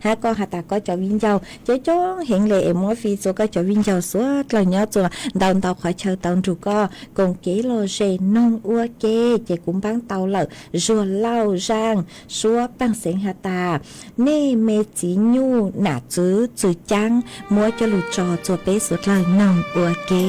hab koj has tas koj cov viv ncaus coob coob heev le es muab fij txuas koj cov viv ncaus xuav dlawg nyob txuas ntau ntau qhov chaw tau nrug koj koom kev lom zem noog ua ke. Ces kuv npaab tau lawm Zuag Lauj zaaj suab paaj xeev has tas Nej Me Txiv Nyuj nam txwv Txwg Caab muab coj lug tso txuas peb xuav dlawg noog ua ke.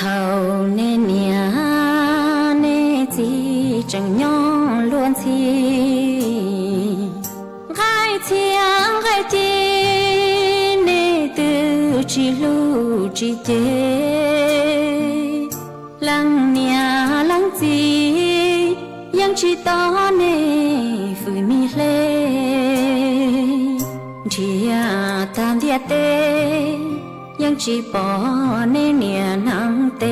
Thaum nej niam nej txiv tseem nyob luag ntxhi, nqaij txhia nqaij ci nej twb tsis hlub tsis ceg. Leej niam leej txiv yeej tsis tos nej fwm mi hle, nrhiav tag ntiaj teb yeej tsis pom nej niam neeb tes.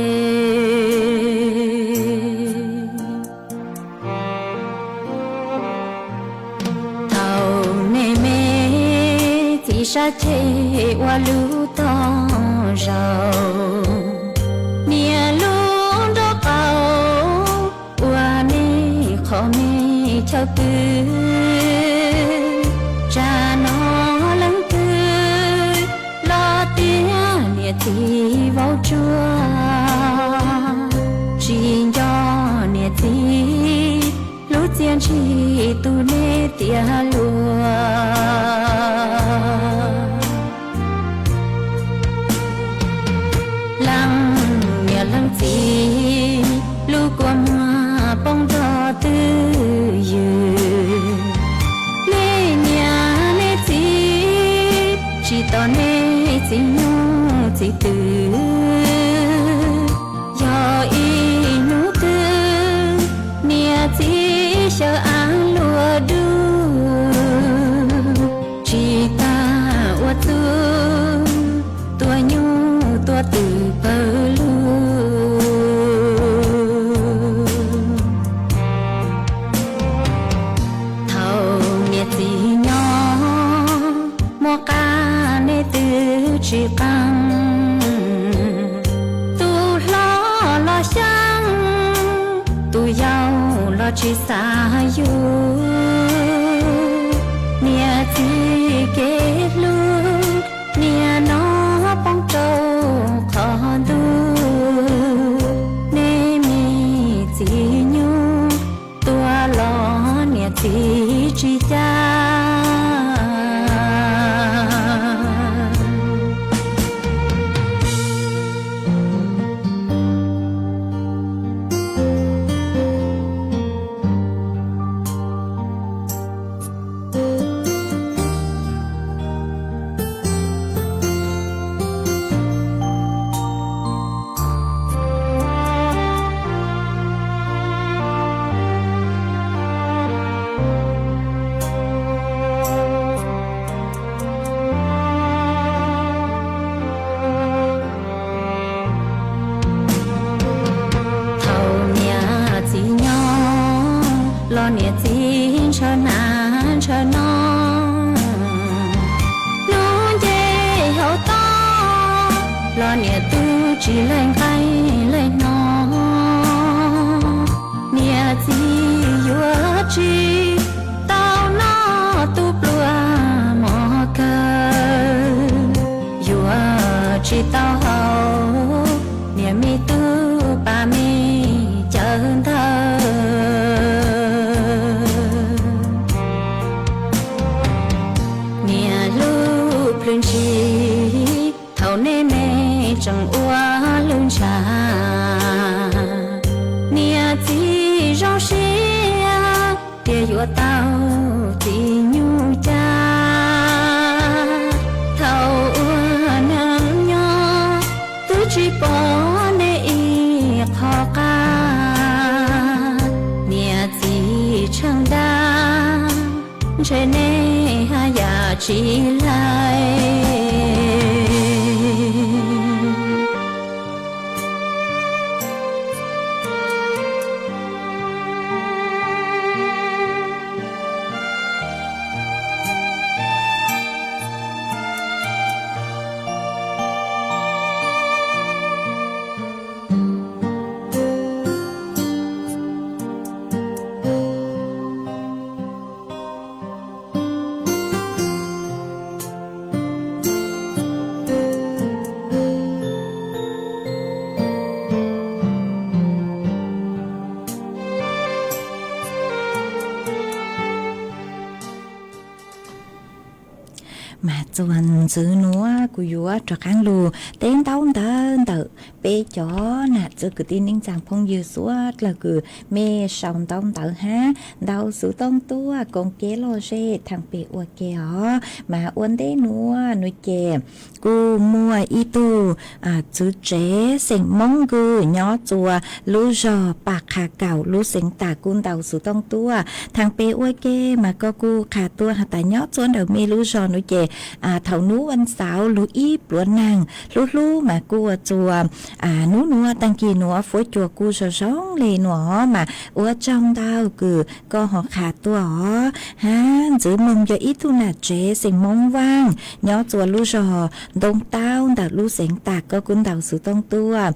Thaum nej me txiv sab ceg ua lub tog zaus, niam lub nraub qaum ua nej qhov me chaw pw. Tsam no leej twg los tias niam txiv vauv tsuag, tsis nco niam txiv lub txiaj ntsim tu nej tiav luag. Leej niam leej txiv lub kua muag poob nrog twj ywm. Nej niam nej txiv tsis tos nej txiv nyuj txiv twm. Yog ib hnub twg niam txiv xyaw av luag dub, tsis tas ua txuj tua nyuj tua twm pawg lug. Thaum niam txiv nyob muaj qab nej twb tsis qeej, tus hlob los xyeej, tus yau los tsis xav yug. Niam txiv kev hlub niaj no poob rau qhov ntuj, nej me txiv nyuj tua los niam txiv tsis caj. Thaum niam txiv nyob los niam txiv ntshaw nas ntshaw no, hnub nce hauv toj los niam tub tsis laij nqaij laij hno. Niam txiv yuav tsis tau noj tub pluag mov kawg, yuav tsis tau haus niam me tub pas me cawv ntawd. Niam lub plhws ntshis thaum nej me tseem ua lub ntsha, niam txiv zoo siab tias yuav tau txiv nyuj caj. Thaum ua neej nyob twb tsis pom nej ib qho qab, niam txiv tsheej dag ntshe nej haj yam tsis laij. Mas txuas ntxiv nuav kuv yuav rov qaab lug teb ntaub ntawv ntawm peb cov nam txiv kwv tij neej tsaa phooj ywg suav dlawg kws mej sau ntaub ntawv hab ntau xuv tooj tuaj koom kev lom zem thaam pem ua ke os. Mas ua ntej nuav nuav ces kuj muaj ib tug txiv tsev xeem Moob Kws nyob txuas lub zog Paj Qha Kaum lub xeev Tam kuj ntau xuv tooj tuaj thaam pem ua ke, mas koj kuj qha tuaj has tas nyob txuas ntawm mej lub zog nuav ces thaum nub ua xauv lug ib pluav neeg hlub hlub mas kuj ua txuas nub nuav taag kis nuav fuab cua kuj zoo zoo le nuav mas ua tsaug ntau kws koj ho qha tuaj os. Hab ntxwv moog yog ib tug nam tsev xeem Moob Vaaj nyob txua lub zog Ntoo Taub ntawm lub xeev Tam, koj kuj ntaus xuv toob tuaj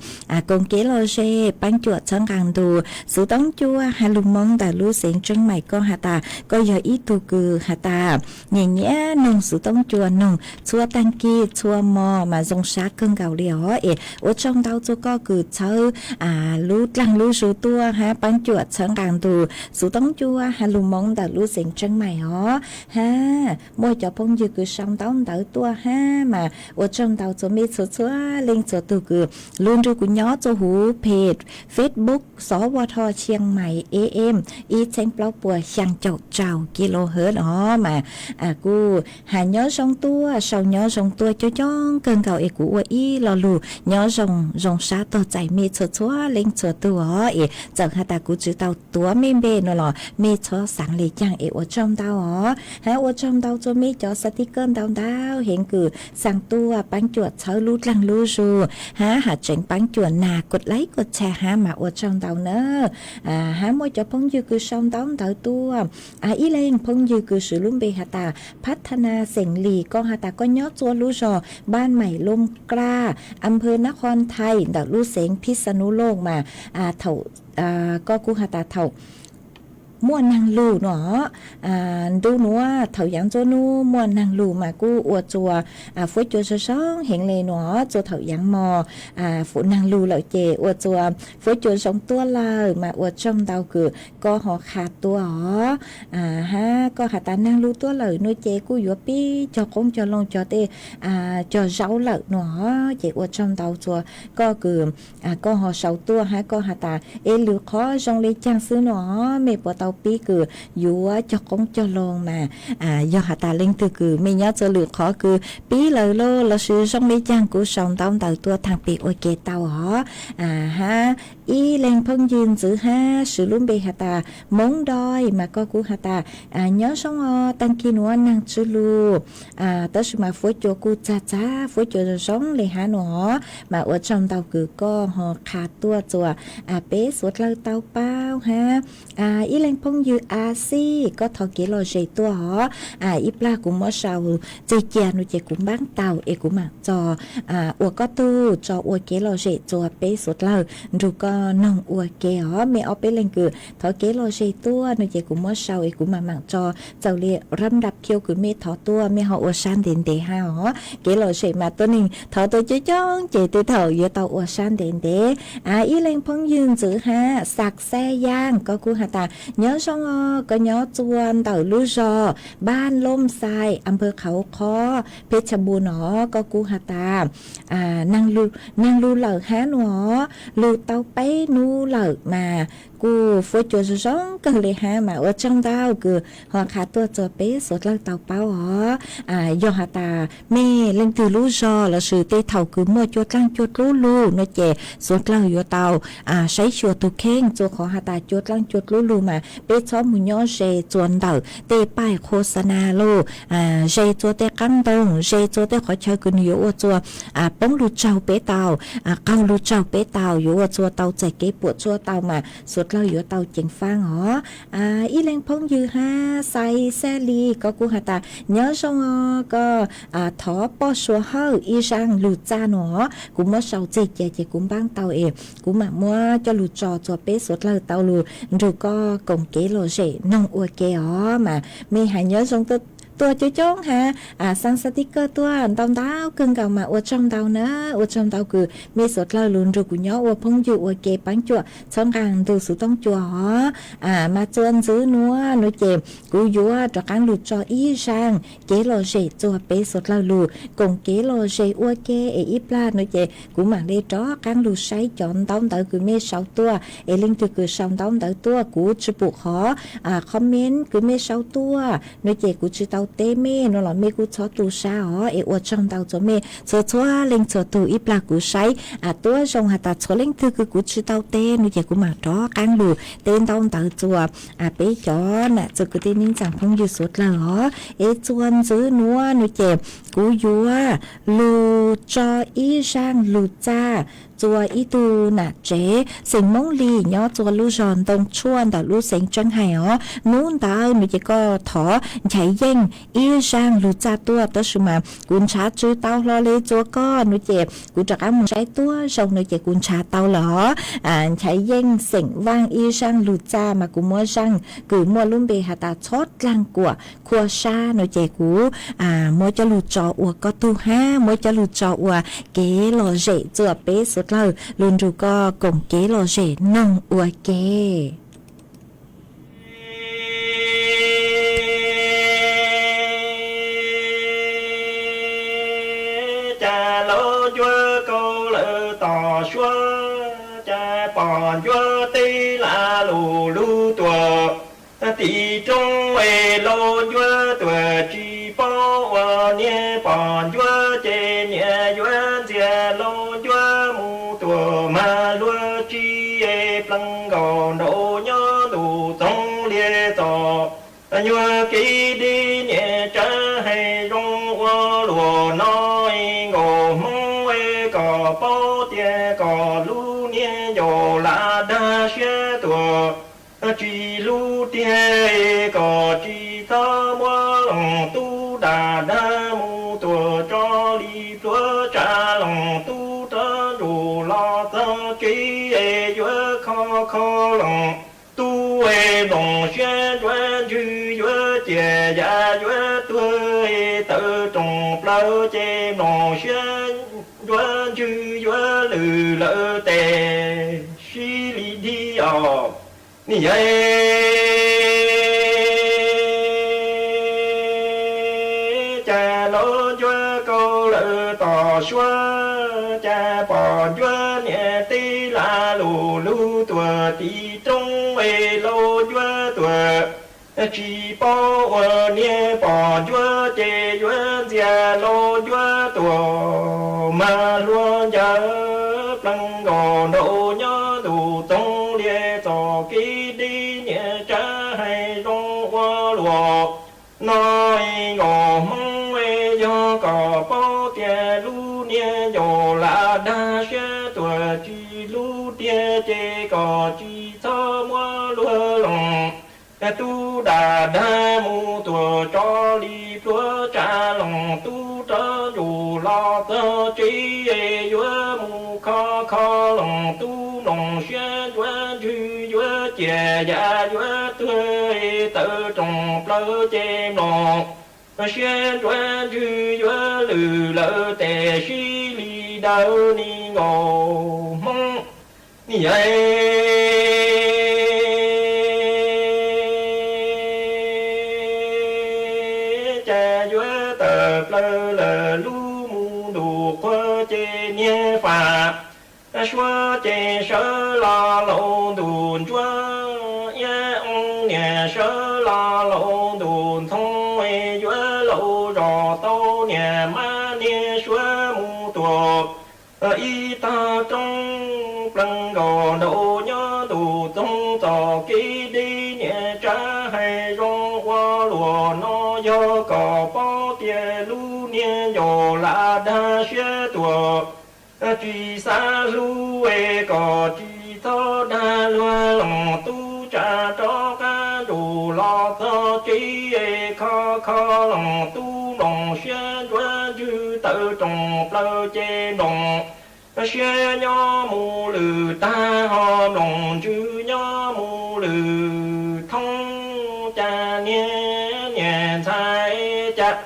koom kev lom zem paab cuam txhawb nqaa ntus xuv toob cua has lug Moob ntawm lub xeev Tseeb Maim. Koj has tas koj yog ib tug kws has tas nyiam nyiam noog xuv toob cua, noog txhua taag kis txhua mo mas zoo sab kawg nkaus li os. Es ua tsaug ntau txug koj kws txhawb lub dlaag lub zug tuaj hab paab cuam txhawb nqaa ntus xuv toob cua has lug Moob ntawm lub xeev Tseeb Maim os. Hab muaj cov phooj ywg kws sau ntaub ntawv tuaj hab mas ua tsaug ntau txug mej txhua txhua leej txhua tug kws lug nrug kuv nyob txug huv page Facebook Xov Vaj Thoj Tshiab Mais A M ib txheeb plaub puas xyaa caum rau kilohertz os mas kuj has nyob zoo tuaj, sau nyob zoo tuaj coob coob kawg nkaus es kuv ua ib lo lug nyob zoo zoo sab tog txais mej txhua txhua leej txhua tug os. Es txawm has tas kuv tsi tau tuav mej npe nuav los mej txhob xaav le caag es ua tsaug ntau os. Hab ua tsaug ntau txug mej cov xav tij kawj ntau ntau heev kws xaa tuaj paab cuam txhawb lub dlaag lub zug hab has tseev paab cuam nas kuas laib kuas txhais hab mas ua tsaug ntau na. Hab muaj cov phooj ywg kws sau ntaub ntawv tuaj, ib leeg phooj ywg kws swv lub npe has tas Phab Tha Na Xeem Lis, koj has tas koj nyob txua lub zog Npaj Maim Looj Klaj, Am Phw Nab Qhon Thais ntawm lub xeev Phij Xa Nub Looj mas thaum koj kuj has tas thaum muaj naag lug nuav, ntu nuav thaum yaav ntsua nub muaj naag lug mas kuj ua txua fuab cua zoo zoo heev le nuav, txua thaum yaav mos naag lug lawm ces ua txua fuab cua zoo tuaj lawm mas ua tsaug ntau kws koj ho qha tuaj os. Hab koj has tas naag lug tuaj lawm nuav ces kuj yuav pib cog qoob cog loo cog tej cog zaub lawm nuav ces ua tsaug ntau txua koj kws koj ho sau tuaj hab koj has tas es lwm qhov zoo le caag xwb nuav, mej puas tau pib kws yuav cog qoob cog loo mas yog has tas leej twg kws mej nyob txua lwm qhov kws pib lawm los lossis zoo le caag kuj sau ntaub ntawv tuaj thaam pem ua ke tau os. Hab ib leeg phooj ywg ntxwv hab swv lub npe has tas Moob Doi mas koj kuj has tas nyob zoo os, taag kis nuav naag tsi lug tab sis mas fuab cua kuj txag txag, fuab cua zoo zoo le hab nuav mas ua tsaug ntau kws koj ho qha tuaj txua peb suav dlawg tau paub hab. Ib leeg phooj ywg A Xij, koj thov kev lom zem tuaj os. Ib plag kuv muab sau txeg cia nuav ces kuv npaab tau es kuv maam tso ua koj tug tso ua kev lom zem txua peb suav dlawg nrug koj noog ua ke os. Mej ob peb leeg kws thov kev lom zem tuaj nuav ces kuv muab sau es kuv maam maam tso. Txawm le rab nrab khiu kws mej thov tuaj mej ho ua sab ntev ntev hab os. Kev lom zem mas tuab neeg thov tuaj coob coob ces tej thaum yuav tau ua sab ntev ntev. Ib leeg phooj ywg ntxwv hab Xav Xab Yaaj, koj kuj has tas nyob zoo os, koj nyob txua ntawm lub zog Npaj Looj Xais, Am Phw Qhauv Qhov, Phej Tshab Npum nuav, koj kuj has tas naag lug lawm hab nuav, lug tau peb nub lawm mas kuj fuab cua zoo zoo kawg le hab mas ua tsaug ntau kws ho qha tuaj txua peb suav dlawg tau paub os. Yog has tas mej leej twg lub zog lossis tej thaum kws muaj cua dlaaj cua dlub lug nuav ces suav dlawg yuav tau saib xyuas tug kheej, txua qhov has tas cua dlaaj cua dlub lug mas peb txhob mus nyob ze txua ntawm tej paij qhuas xa na lug, ze txua tej qaab ntoo, ze txua tej qhov chaw kws nwg yuav ua txua poob lug tsaug peb tau, qaug lug tsaug peb tau, yuav ua txua tau txais kev puam tsuaj tau mas suav dlawg yuav tau ceev faab os. Ib leeg phooj ywg hab Xais Xab Lis, koj kuj has tas nyob zoo os, koj thov poj suav hawj ib zaaj lug txaj nuav, kuv muab sau txeg cia ces kuv npaab tau es kuv maam muab coj lug tso txua peb suav dlawg tau lug nrug koj koom kev lom zem noog ua ke os. Mas mej has nyob zoo tuaj coob coob hab xaa xab tib kawj tuaj ntau ntau kawg nkaus mas ua tsaug ntau na, ua tsaug ntau kws mej suav dlawg lug nrug kuv nyob ua phooj ywg ua ke paab cuam txhawb nqaa ntu xuv toob cua os. Mas txua ntxiv nuav nuav ces kuv yuav rov qaab lug tso ib zaaj kev lom zem txua peb suav dlawg lug koom kev lom zem ua ke es ib plag nuav ces kuv maam le rov qaab lug saib cov ntaub ntawv kws mej sau tuaj es leej twg kws sau ntaub ntawv tuaj kuv tsi pum qhov comment kws mej sau tuaj nuav ces kuv tsi tau teb mej no los mej kuj txhob tu sab os. Es ua tsaug ntau txhua mej txhua txhua leej txhua tug ib plag kuv saib tuab zoo has tas txhua leej twg kws kuv tsi tau teb no ces kuv mam rov qaab lug teb ntaub ntawv txua peb cov nam txiv kwv tij neej tsaa phooj ywg suav dlawg os. Es txua ntxiv nuav no ces kuv yuav lug tso ib zaaj lug txag txua ib tug nam tsev xeem Moob Lis nyob txua lub zog Ntoo Tshuaj ntawm lub xeev Tseeb Hais os. Nub ntawd no ces koj thov Nchaiv Yeej ib zaaj lug txag tuaj, tab sis mas kuv nrhav tsi tau hlo le txua koj no ces kuv rov qaab moog saib tuab zoo no ces kuv nrhav tau lawm os. Nchaiv Yeej xeem Vaaj ib zaaj lug txag mas kuv muab zaaj kws muaj lub npe has tas Txhob Dlaag Kuam Khua Sab no ces kuv muab coj lug tso ua koj tug hab muab coj lug tso ua kev lom zem txua peb suav dlawg lug nrug koj koom kev lom zem noog ua ke. Cas laug ncuab kaus lawm tom suab, cas pom ncuab teb lam lug lug tuaj tim roob es laug ncuab tuaj tsis paub ua niam, pom ncuab ces niam yuav ntxias laug ncuab mus tuaj mag luag tsi es plees nkaus nraum nyob ntuj txoov liab txom nyuag kev deb niam tsav hais zoo ua luaj no es nkaus Hmoob es kom paub tias kom lub niag ncaus lam dag siab tuaj tsis hlub tiag, kom tsis txhob muab loos tub dam dag mus tuaj tso li pluav tsav loos tub rov ntsum los txog tsev es yuav kho kho loos tub es nploos siab ntsuav ntswg yuav ciam yam yuav tuag es tawm roos plaws ces nploos siab ntsuav ntswg yuav lwm lawm tes sib li dhib os. Ni yawg, cas laug ncuab kaus lawm tom suab, cas pom ncuab niam teb lam lug lug tuaj tim roob es laug ncuab tuaj tsis paub ua niam, pom ncuab ces yuav ntxias laug ncuab tuaj mag luag ncaws plees nkaus nraum nyob ntuj txoov liab txom kev deb niam tsav hais zoo ua luaj no es nkaus Hmoob es yog kom paub tias lub niag ncaus lam dag siab tuaj tsis hlub tiag ces kom tsis txhob muab luag loos tub dam dag mus tuaj tso li pluav tsav loos tub rov ntsum los txog tsev es yuav mus kho kho loos tub nploos siab ntsuav ntswg yuav ciam yam yuav tuag es tawm roos plaws ces nploos siab ntsuav ntswg yuav lwm lawm tes sib li dawv ni nkaus Hmoob. Ni yawg, cas yuav tawm plaws lawm lub mus ntuj qhua ces niag fam suab ces sawv los laus ntuj ntsuab, iab oo niam sawv los laus ntuj ntxhoo, yuav laus zos tau niam mab niag suab mus tuaj ib tag roob plees nkaus nraum nyob ntuj txoov txom kev deb niam tsav hais zoo ua luaj no yog kom paub tias lub niag ncaus lam dag siab tuaj tsis xav hlub es kom tsis txhob dag luag loos tub tsav rov qab ntsum los txog tsev es kho kho loos tub nploos siab ntsuav ntswg tawm roos plaws ces nploos siab nyob mus lwm tag ho nploos ntswg nyob mus lwm thoob cas niag niam ntxhais cas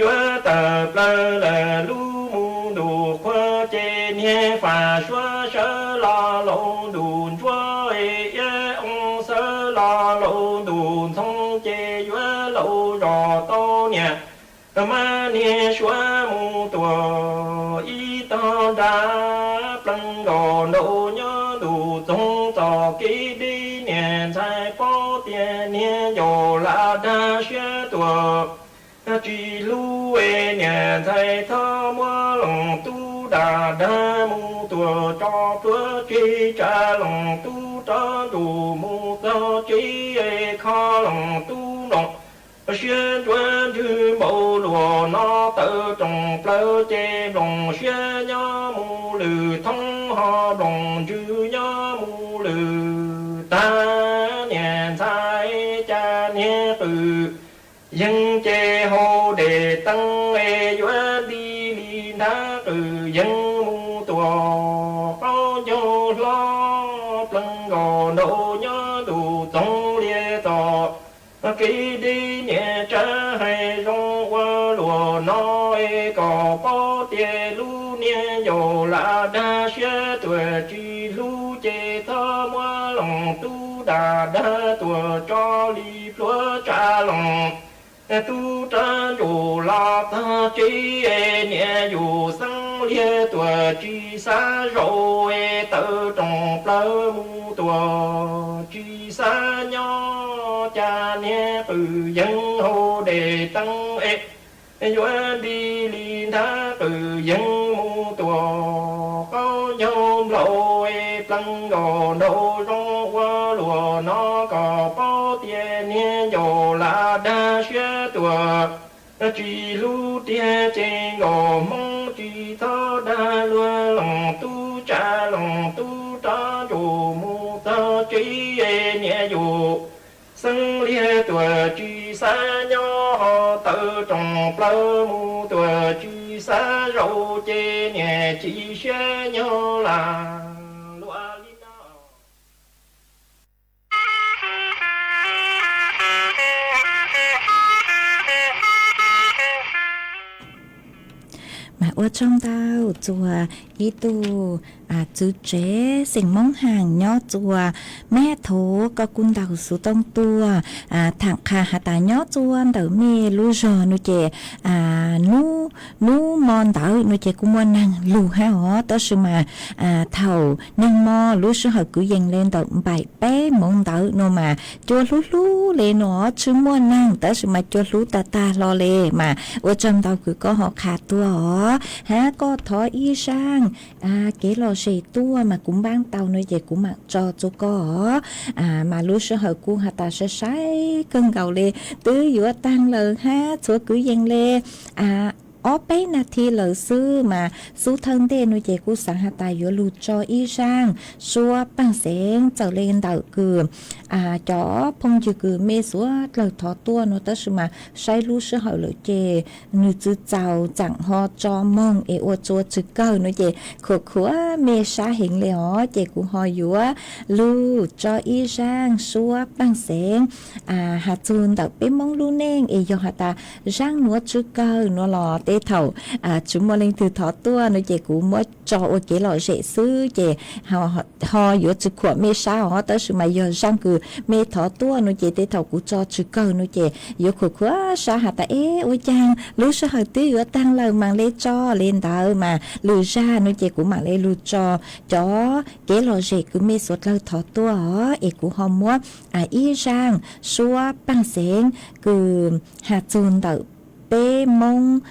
yuav tawm plaws lawm lub mus ntuj qhua ces niag fam suab sawv los laus ntuj ntsuab, iab oo sawv los laus ntuj ntxhoo ces yuav laus zos tau niam mab niag suab mus tuaj ib tog nrad plees nkaus nraum nyob ntuj txoov txom kev deb niam ntxhais paub tias niag ncaus lam dag siab tuaj tsis hlub es niam ntxhais txhob muab Loos Tub da dag mus tua tso pluav tseg, tsa Loos Tub rov nrug mus txog tsev es kho Loos Tub nploos siab ntsuav ntswg npaum luas no tawm roos plaws ces nploos siab nyob mus lwm thoob ho nploos ntsws nyob mus lwm tag. Niam ntxhais cas niag qwm yees ces hau dej teeb es yuav nti li nthab qwm yees mus tua qaub ncaug hlob plees nkaus nraum nyob ntuj txoov liab txom kev deb. Niam tsa hais zoo ua luaj no es kom paub tias lub niag yaus lam dag siab tuam tsis hlub ces txhob muab Loos Tub da dag tua tso li pluav tsa Loos Tub rov nrug los txog tsev es niam yus xeeb liag tuam tsis xav zaum es tawm roos plaws mus tuam tsis xav nyob. Cas niag qwm yees hau dej teeb es yuav nti li nthab qwm yees mus tua qaub ncaug nplaum es plees nkaus nraum zoo ua luaj no kom paub tias niag yaus lam dag siab tuam tsis hlub tiag ces nkaus hmoob tsis txhob dag luag. Loos Tub tsa Loos Tub rov nrug mus txog tsev es niam yus xeeb liag tuam tsis xav nyob ho tawm roos plaws mus tuam tsis xav zaum ces niam chim siab nyob lam luaj li no. Mas ua tsaug ntau txuas ib tug txwv tsev xeem Moob Haas nyob txuas Mab Thuv, koj kuj ntaus xuv tooj tuaj. Tham qha has tas nyob txuas ntawm mej lub zog no ces hnub mo ntawd no ces kuj muaj neeg lug hab os, tab sis mas thaum neeg mo lub sij hawm kwv yees le ntawm npaim peb moov ntawd no mas cua hlub hlub le no, tsi muaj neeg tab sis mas cua hlub tag tag hlo le. Mas ua tsaug ntau kws koj ho qha tuaj os, hab koj thov ib zaaj kev lom zem tuaj mas kuv npaab tau no ces kuv mam tso txug koj os. Mas lub sij hawm kuj has tas sai sai kawg nkaus le, twb yuav taag lawm hab txhua kwv yees le ob peb nas this lawm xwb, mas xub thawj ntej no ces kuj xaav has tas yuav lug tso ib zaaj suab paaj xeev txawm le ntawm kws cov phooj ywg kws mej suav dlawg thov tuaj no, tab sis mas saib lub sij hawm lawm ces nwg tsi txaus txaam ho tso moog es ua tsua tsi kawg no ces khuam khuam mej sab heev le os, ces kuv ho yuav lug tso ib zaaj suab paaj xeev has txug ntawm peb Moob lub neej es yog has tas zaaj nuav tsi kawg no los tej thaum tsi muaj leej twg thov tuaj no ces kuv muab tso ua kev lom zem xwb ces ho yuav tsi khuam mej sab os, tab sis mas yog zaaj kws mej thov tuaj no ces tej thaum kuv tso tsi kawg no ces yuav khuam khuam sab has tas eb ua caag lub sij hawm twb yuav taag lawm maam le tso le ntawd, mas lwm zag no ces kuv maam le lug tso cov kev lom zem kws mej suav dlawg thov tuaj os, es kuv ho muab ib zaaj suab paaj xeev kws has txug ntawm peb Moob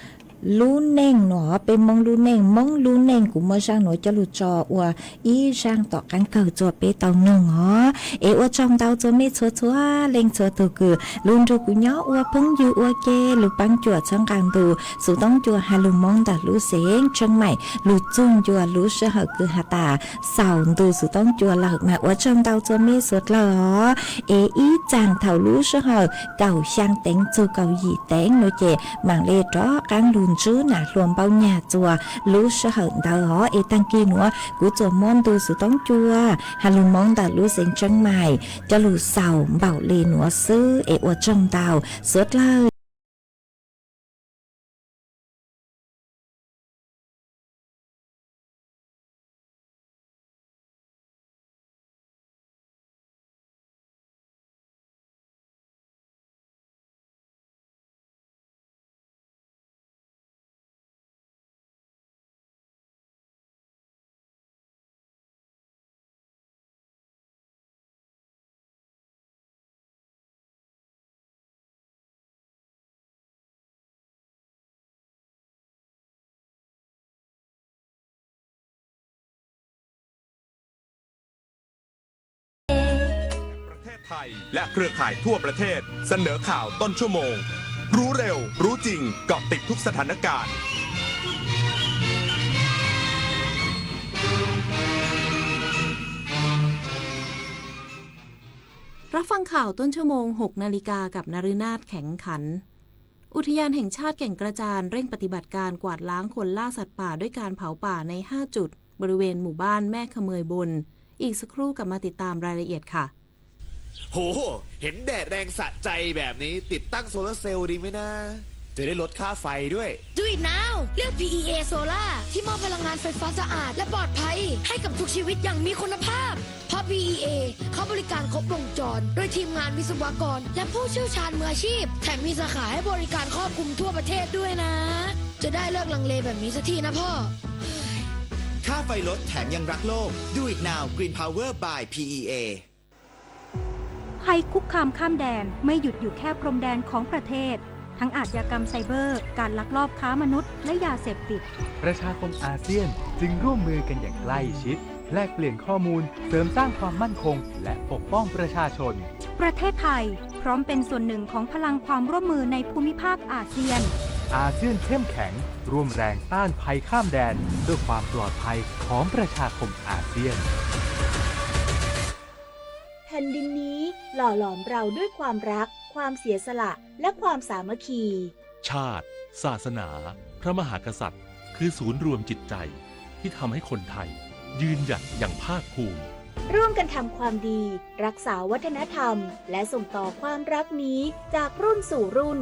lub neej no, peb Moob lub neej, Moob lub neej kuv muab zaaj nuav coj lug tso ua ib zaaj tom qaab kawg txug peb tau noog os. Es ua tsaug ntau txug mej txhua txhua leej txhua tug kws lug nrug kuv nyob ua phooj ywg ua ke, lug paab cuam txhawb nqaa ntu xuv toob cua has lug Moob ntawm lub xeev Tsheej Maim lug txug ncua lub sij hawm kws has tas xaus ntu xuv toob cua lawm, mas ua tsaug ntau txug mej suav dlawg os. Es ib txaam thaum lub sij hawm kaum xyaa teev txug kaum yim teev no ces maam le rov qaab lug ntsib nam hluas npaum nyag txug lub sij hawm ntawd os. Es taag kis nuav kuv txuas muab ntu xuv toob cua has lug Moob ntawm lub xeev Tsheej Maim coj lug xaus npaum le nuav xwb, es ua tsaug ntau suav dlawg. ไทยและเครือข่ายทั่วประเทศเสนอข่าวต้นชั่วโมง รู้เร็ว รู้จริง เกาะติดทุกสถานการณ์ รับฟังข่าวต้นชั่วโมง หกนาฬิกา กับนฤนาถ แข็งขัน อุทยานแห่งชาติแก่งกระจานเร่งปฏิบัติการกวาดล้างคนล่าสัตว์ป่าด้วยการเผาป่าใน ห้า จุด บริเวณหมู่บ้านแม่ขะเมยบน อีกสักครู่กลับมาติดตามรายละเอียดค่ะ โห เห็นแดดแรงสะใจแบบนี้ ติดตั้งโซลาร์เซลล์ดีไหมนะ จะได้ลดค่าไฟด้วย Do it now เลือก พีอีเอ Solar ที่มอบพลังงานไฟฟ้าสะอาดและปลอดภัย ให้กับทุกชีวิตอย่างมีคุณภาพ เพราะ พีอีเอ เขาบริการครบวงจร โดยทีมงานวิศวกร และผู้เชี่ยวชาญมืออาชีพ แถมมีสาขาให้บริการครอบคลุมทั่วประเทศด้วยนะ จะได้เลิกลังเลแบบนี้สักทีนะพ่อ ค่าไฟลดแถมยังรักโลก Do it now Green Power by พีอีเอ ภัยคุกคามข้ามแดนไม่หยุดอยู่แค่พรมแดนของประเทศ ทั้งอาชญากรรมไซเบอร์ การลักลอบค้ามนุษย์ และยาเสพติด ประชาคมอาเซียนจึงร่วมมือกันอย่างใกล้ชิด แลกเปลี่ยนข้อมูล เสริมสร้างความมั่นคง และปกป้องประชาชน ประเทศไทยพร้อมเป็นส่วนหนึ่งของพลังความร่วมมือในภูมิภาคอาเซียน อาเซียนเข้มแข็ง ร่วมแรงต้านภัยข้ามแดน เพื่อความปลอดภัยของประชาคมอาเซียน แผ่นดินนี้หล่อหลอมเราด้วยความรัก ความเสียสละ และความสามัคคี ชาติ ศาสนา พระมหากษัตริย์ คือศูนย์รวมจิตใจ ที่ทำให้คนไทย ยืนหยัดอย่างภาคภูมิ ร่วมกันทำความดี รักษาวัฒนธรรม และส่งต่อความรักนี้จากรุ่นสู่รุ่น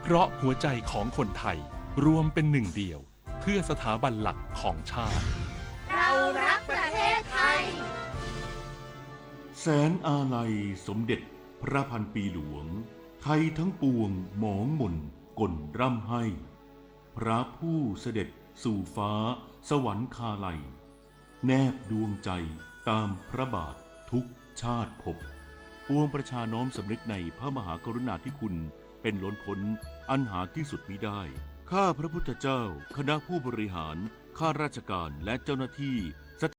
เพราะหัวใจของคนไทย รวมเป็นหนึ่งเดียว เพื่อสถาบันหลักของชาติ เรารักประเทศไทย แสงอาลัยสมเด็จพระพันปีหลวง ไทยทั้งปวงหมองหม่นก่นร่ำไห้ พระผู้เสด็จสู่ฟ้าสวรรคาลัย แนบดวงใจตามพระบาททุกชาติภพ ปวงประชาน้อมสำนึกในพระมหากรุณาธิคุณเป็นล้นพ้นอันหาที่สุดมิได้ ข้าพระพุทธเจ้า คณะผู้บริหาร ข้าราชการ และเจ้าหน้าที่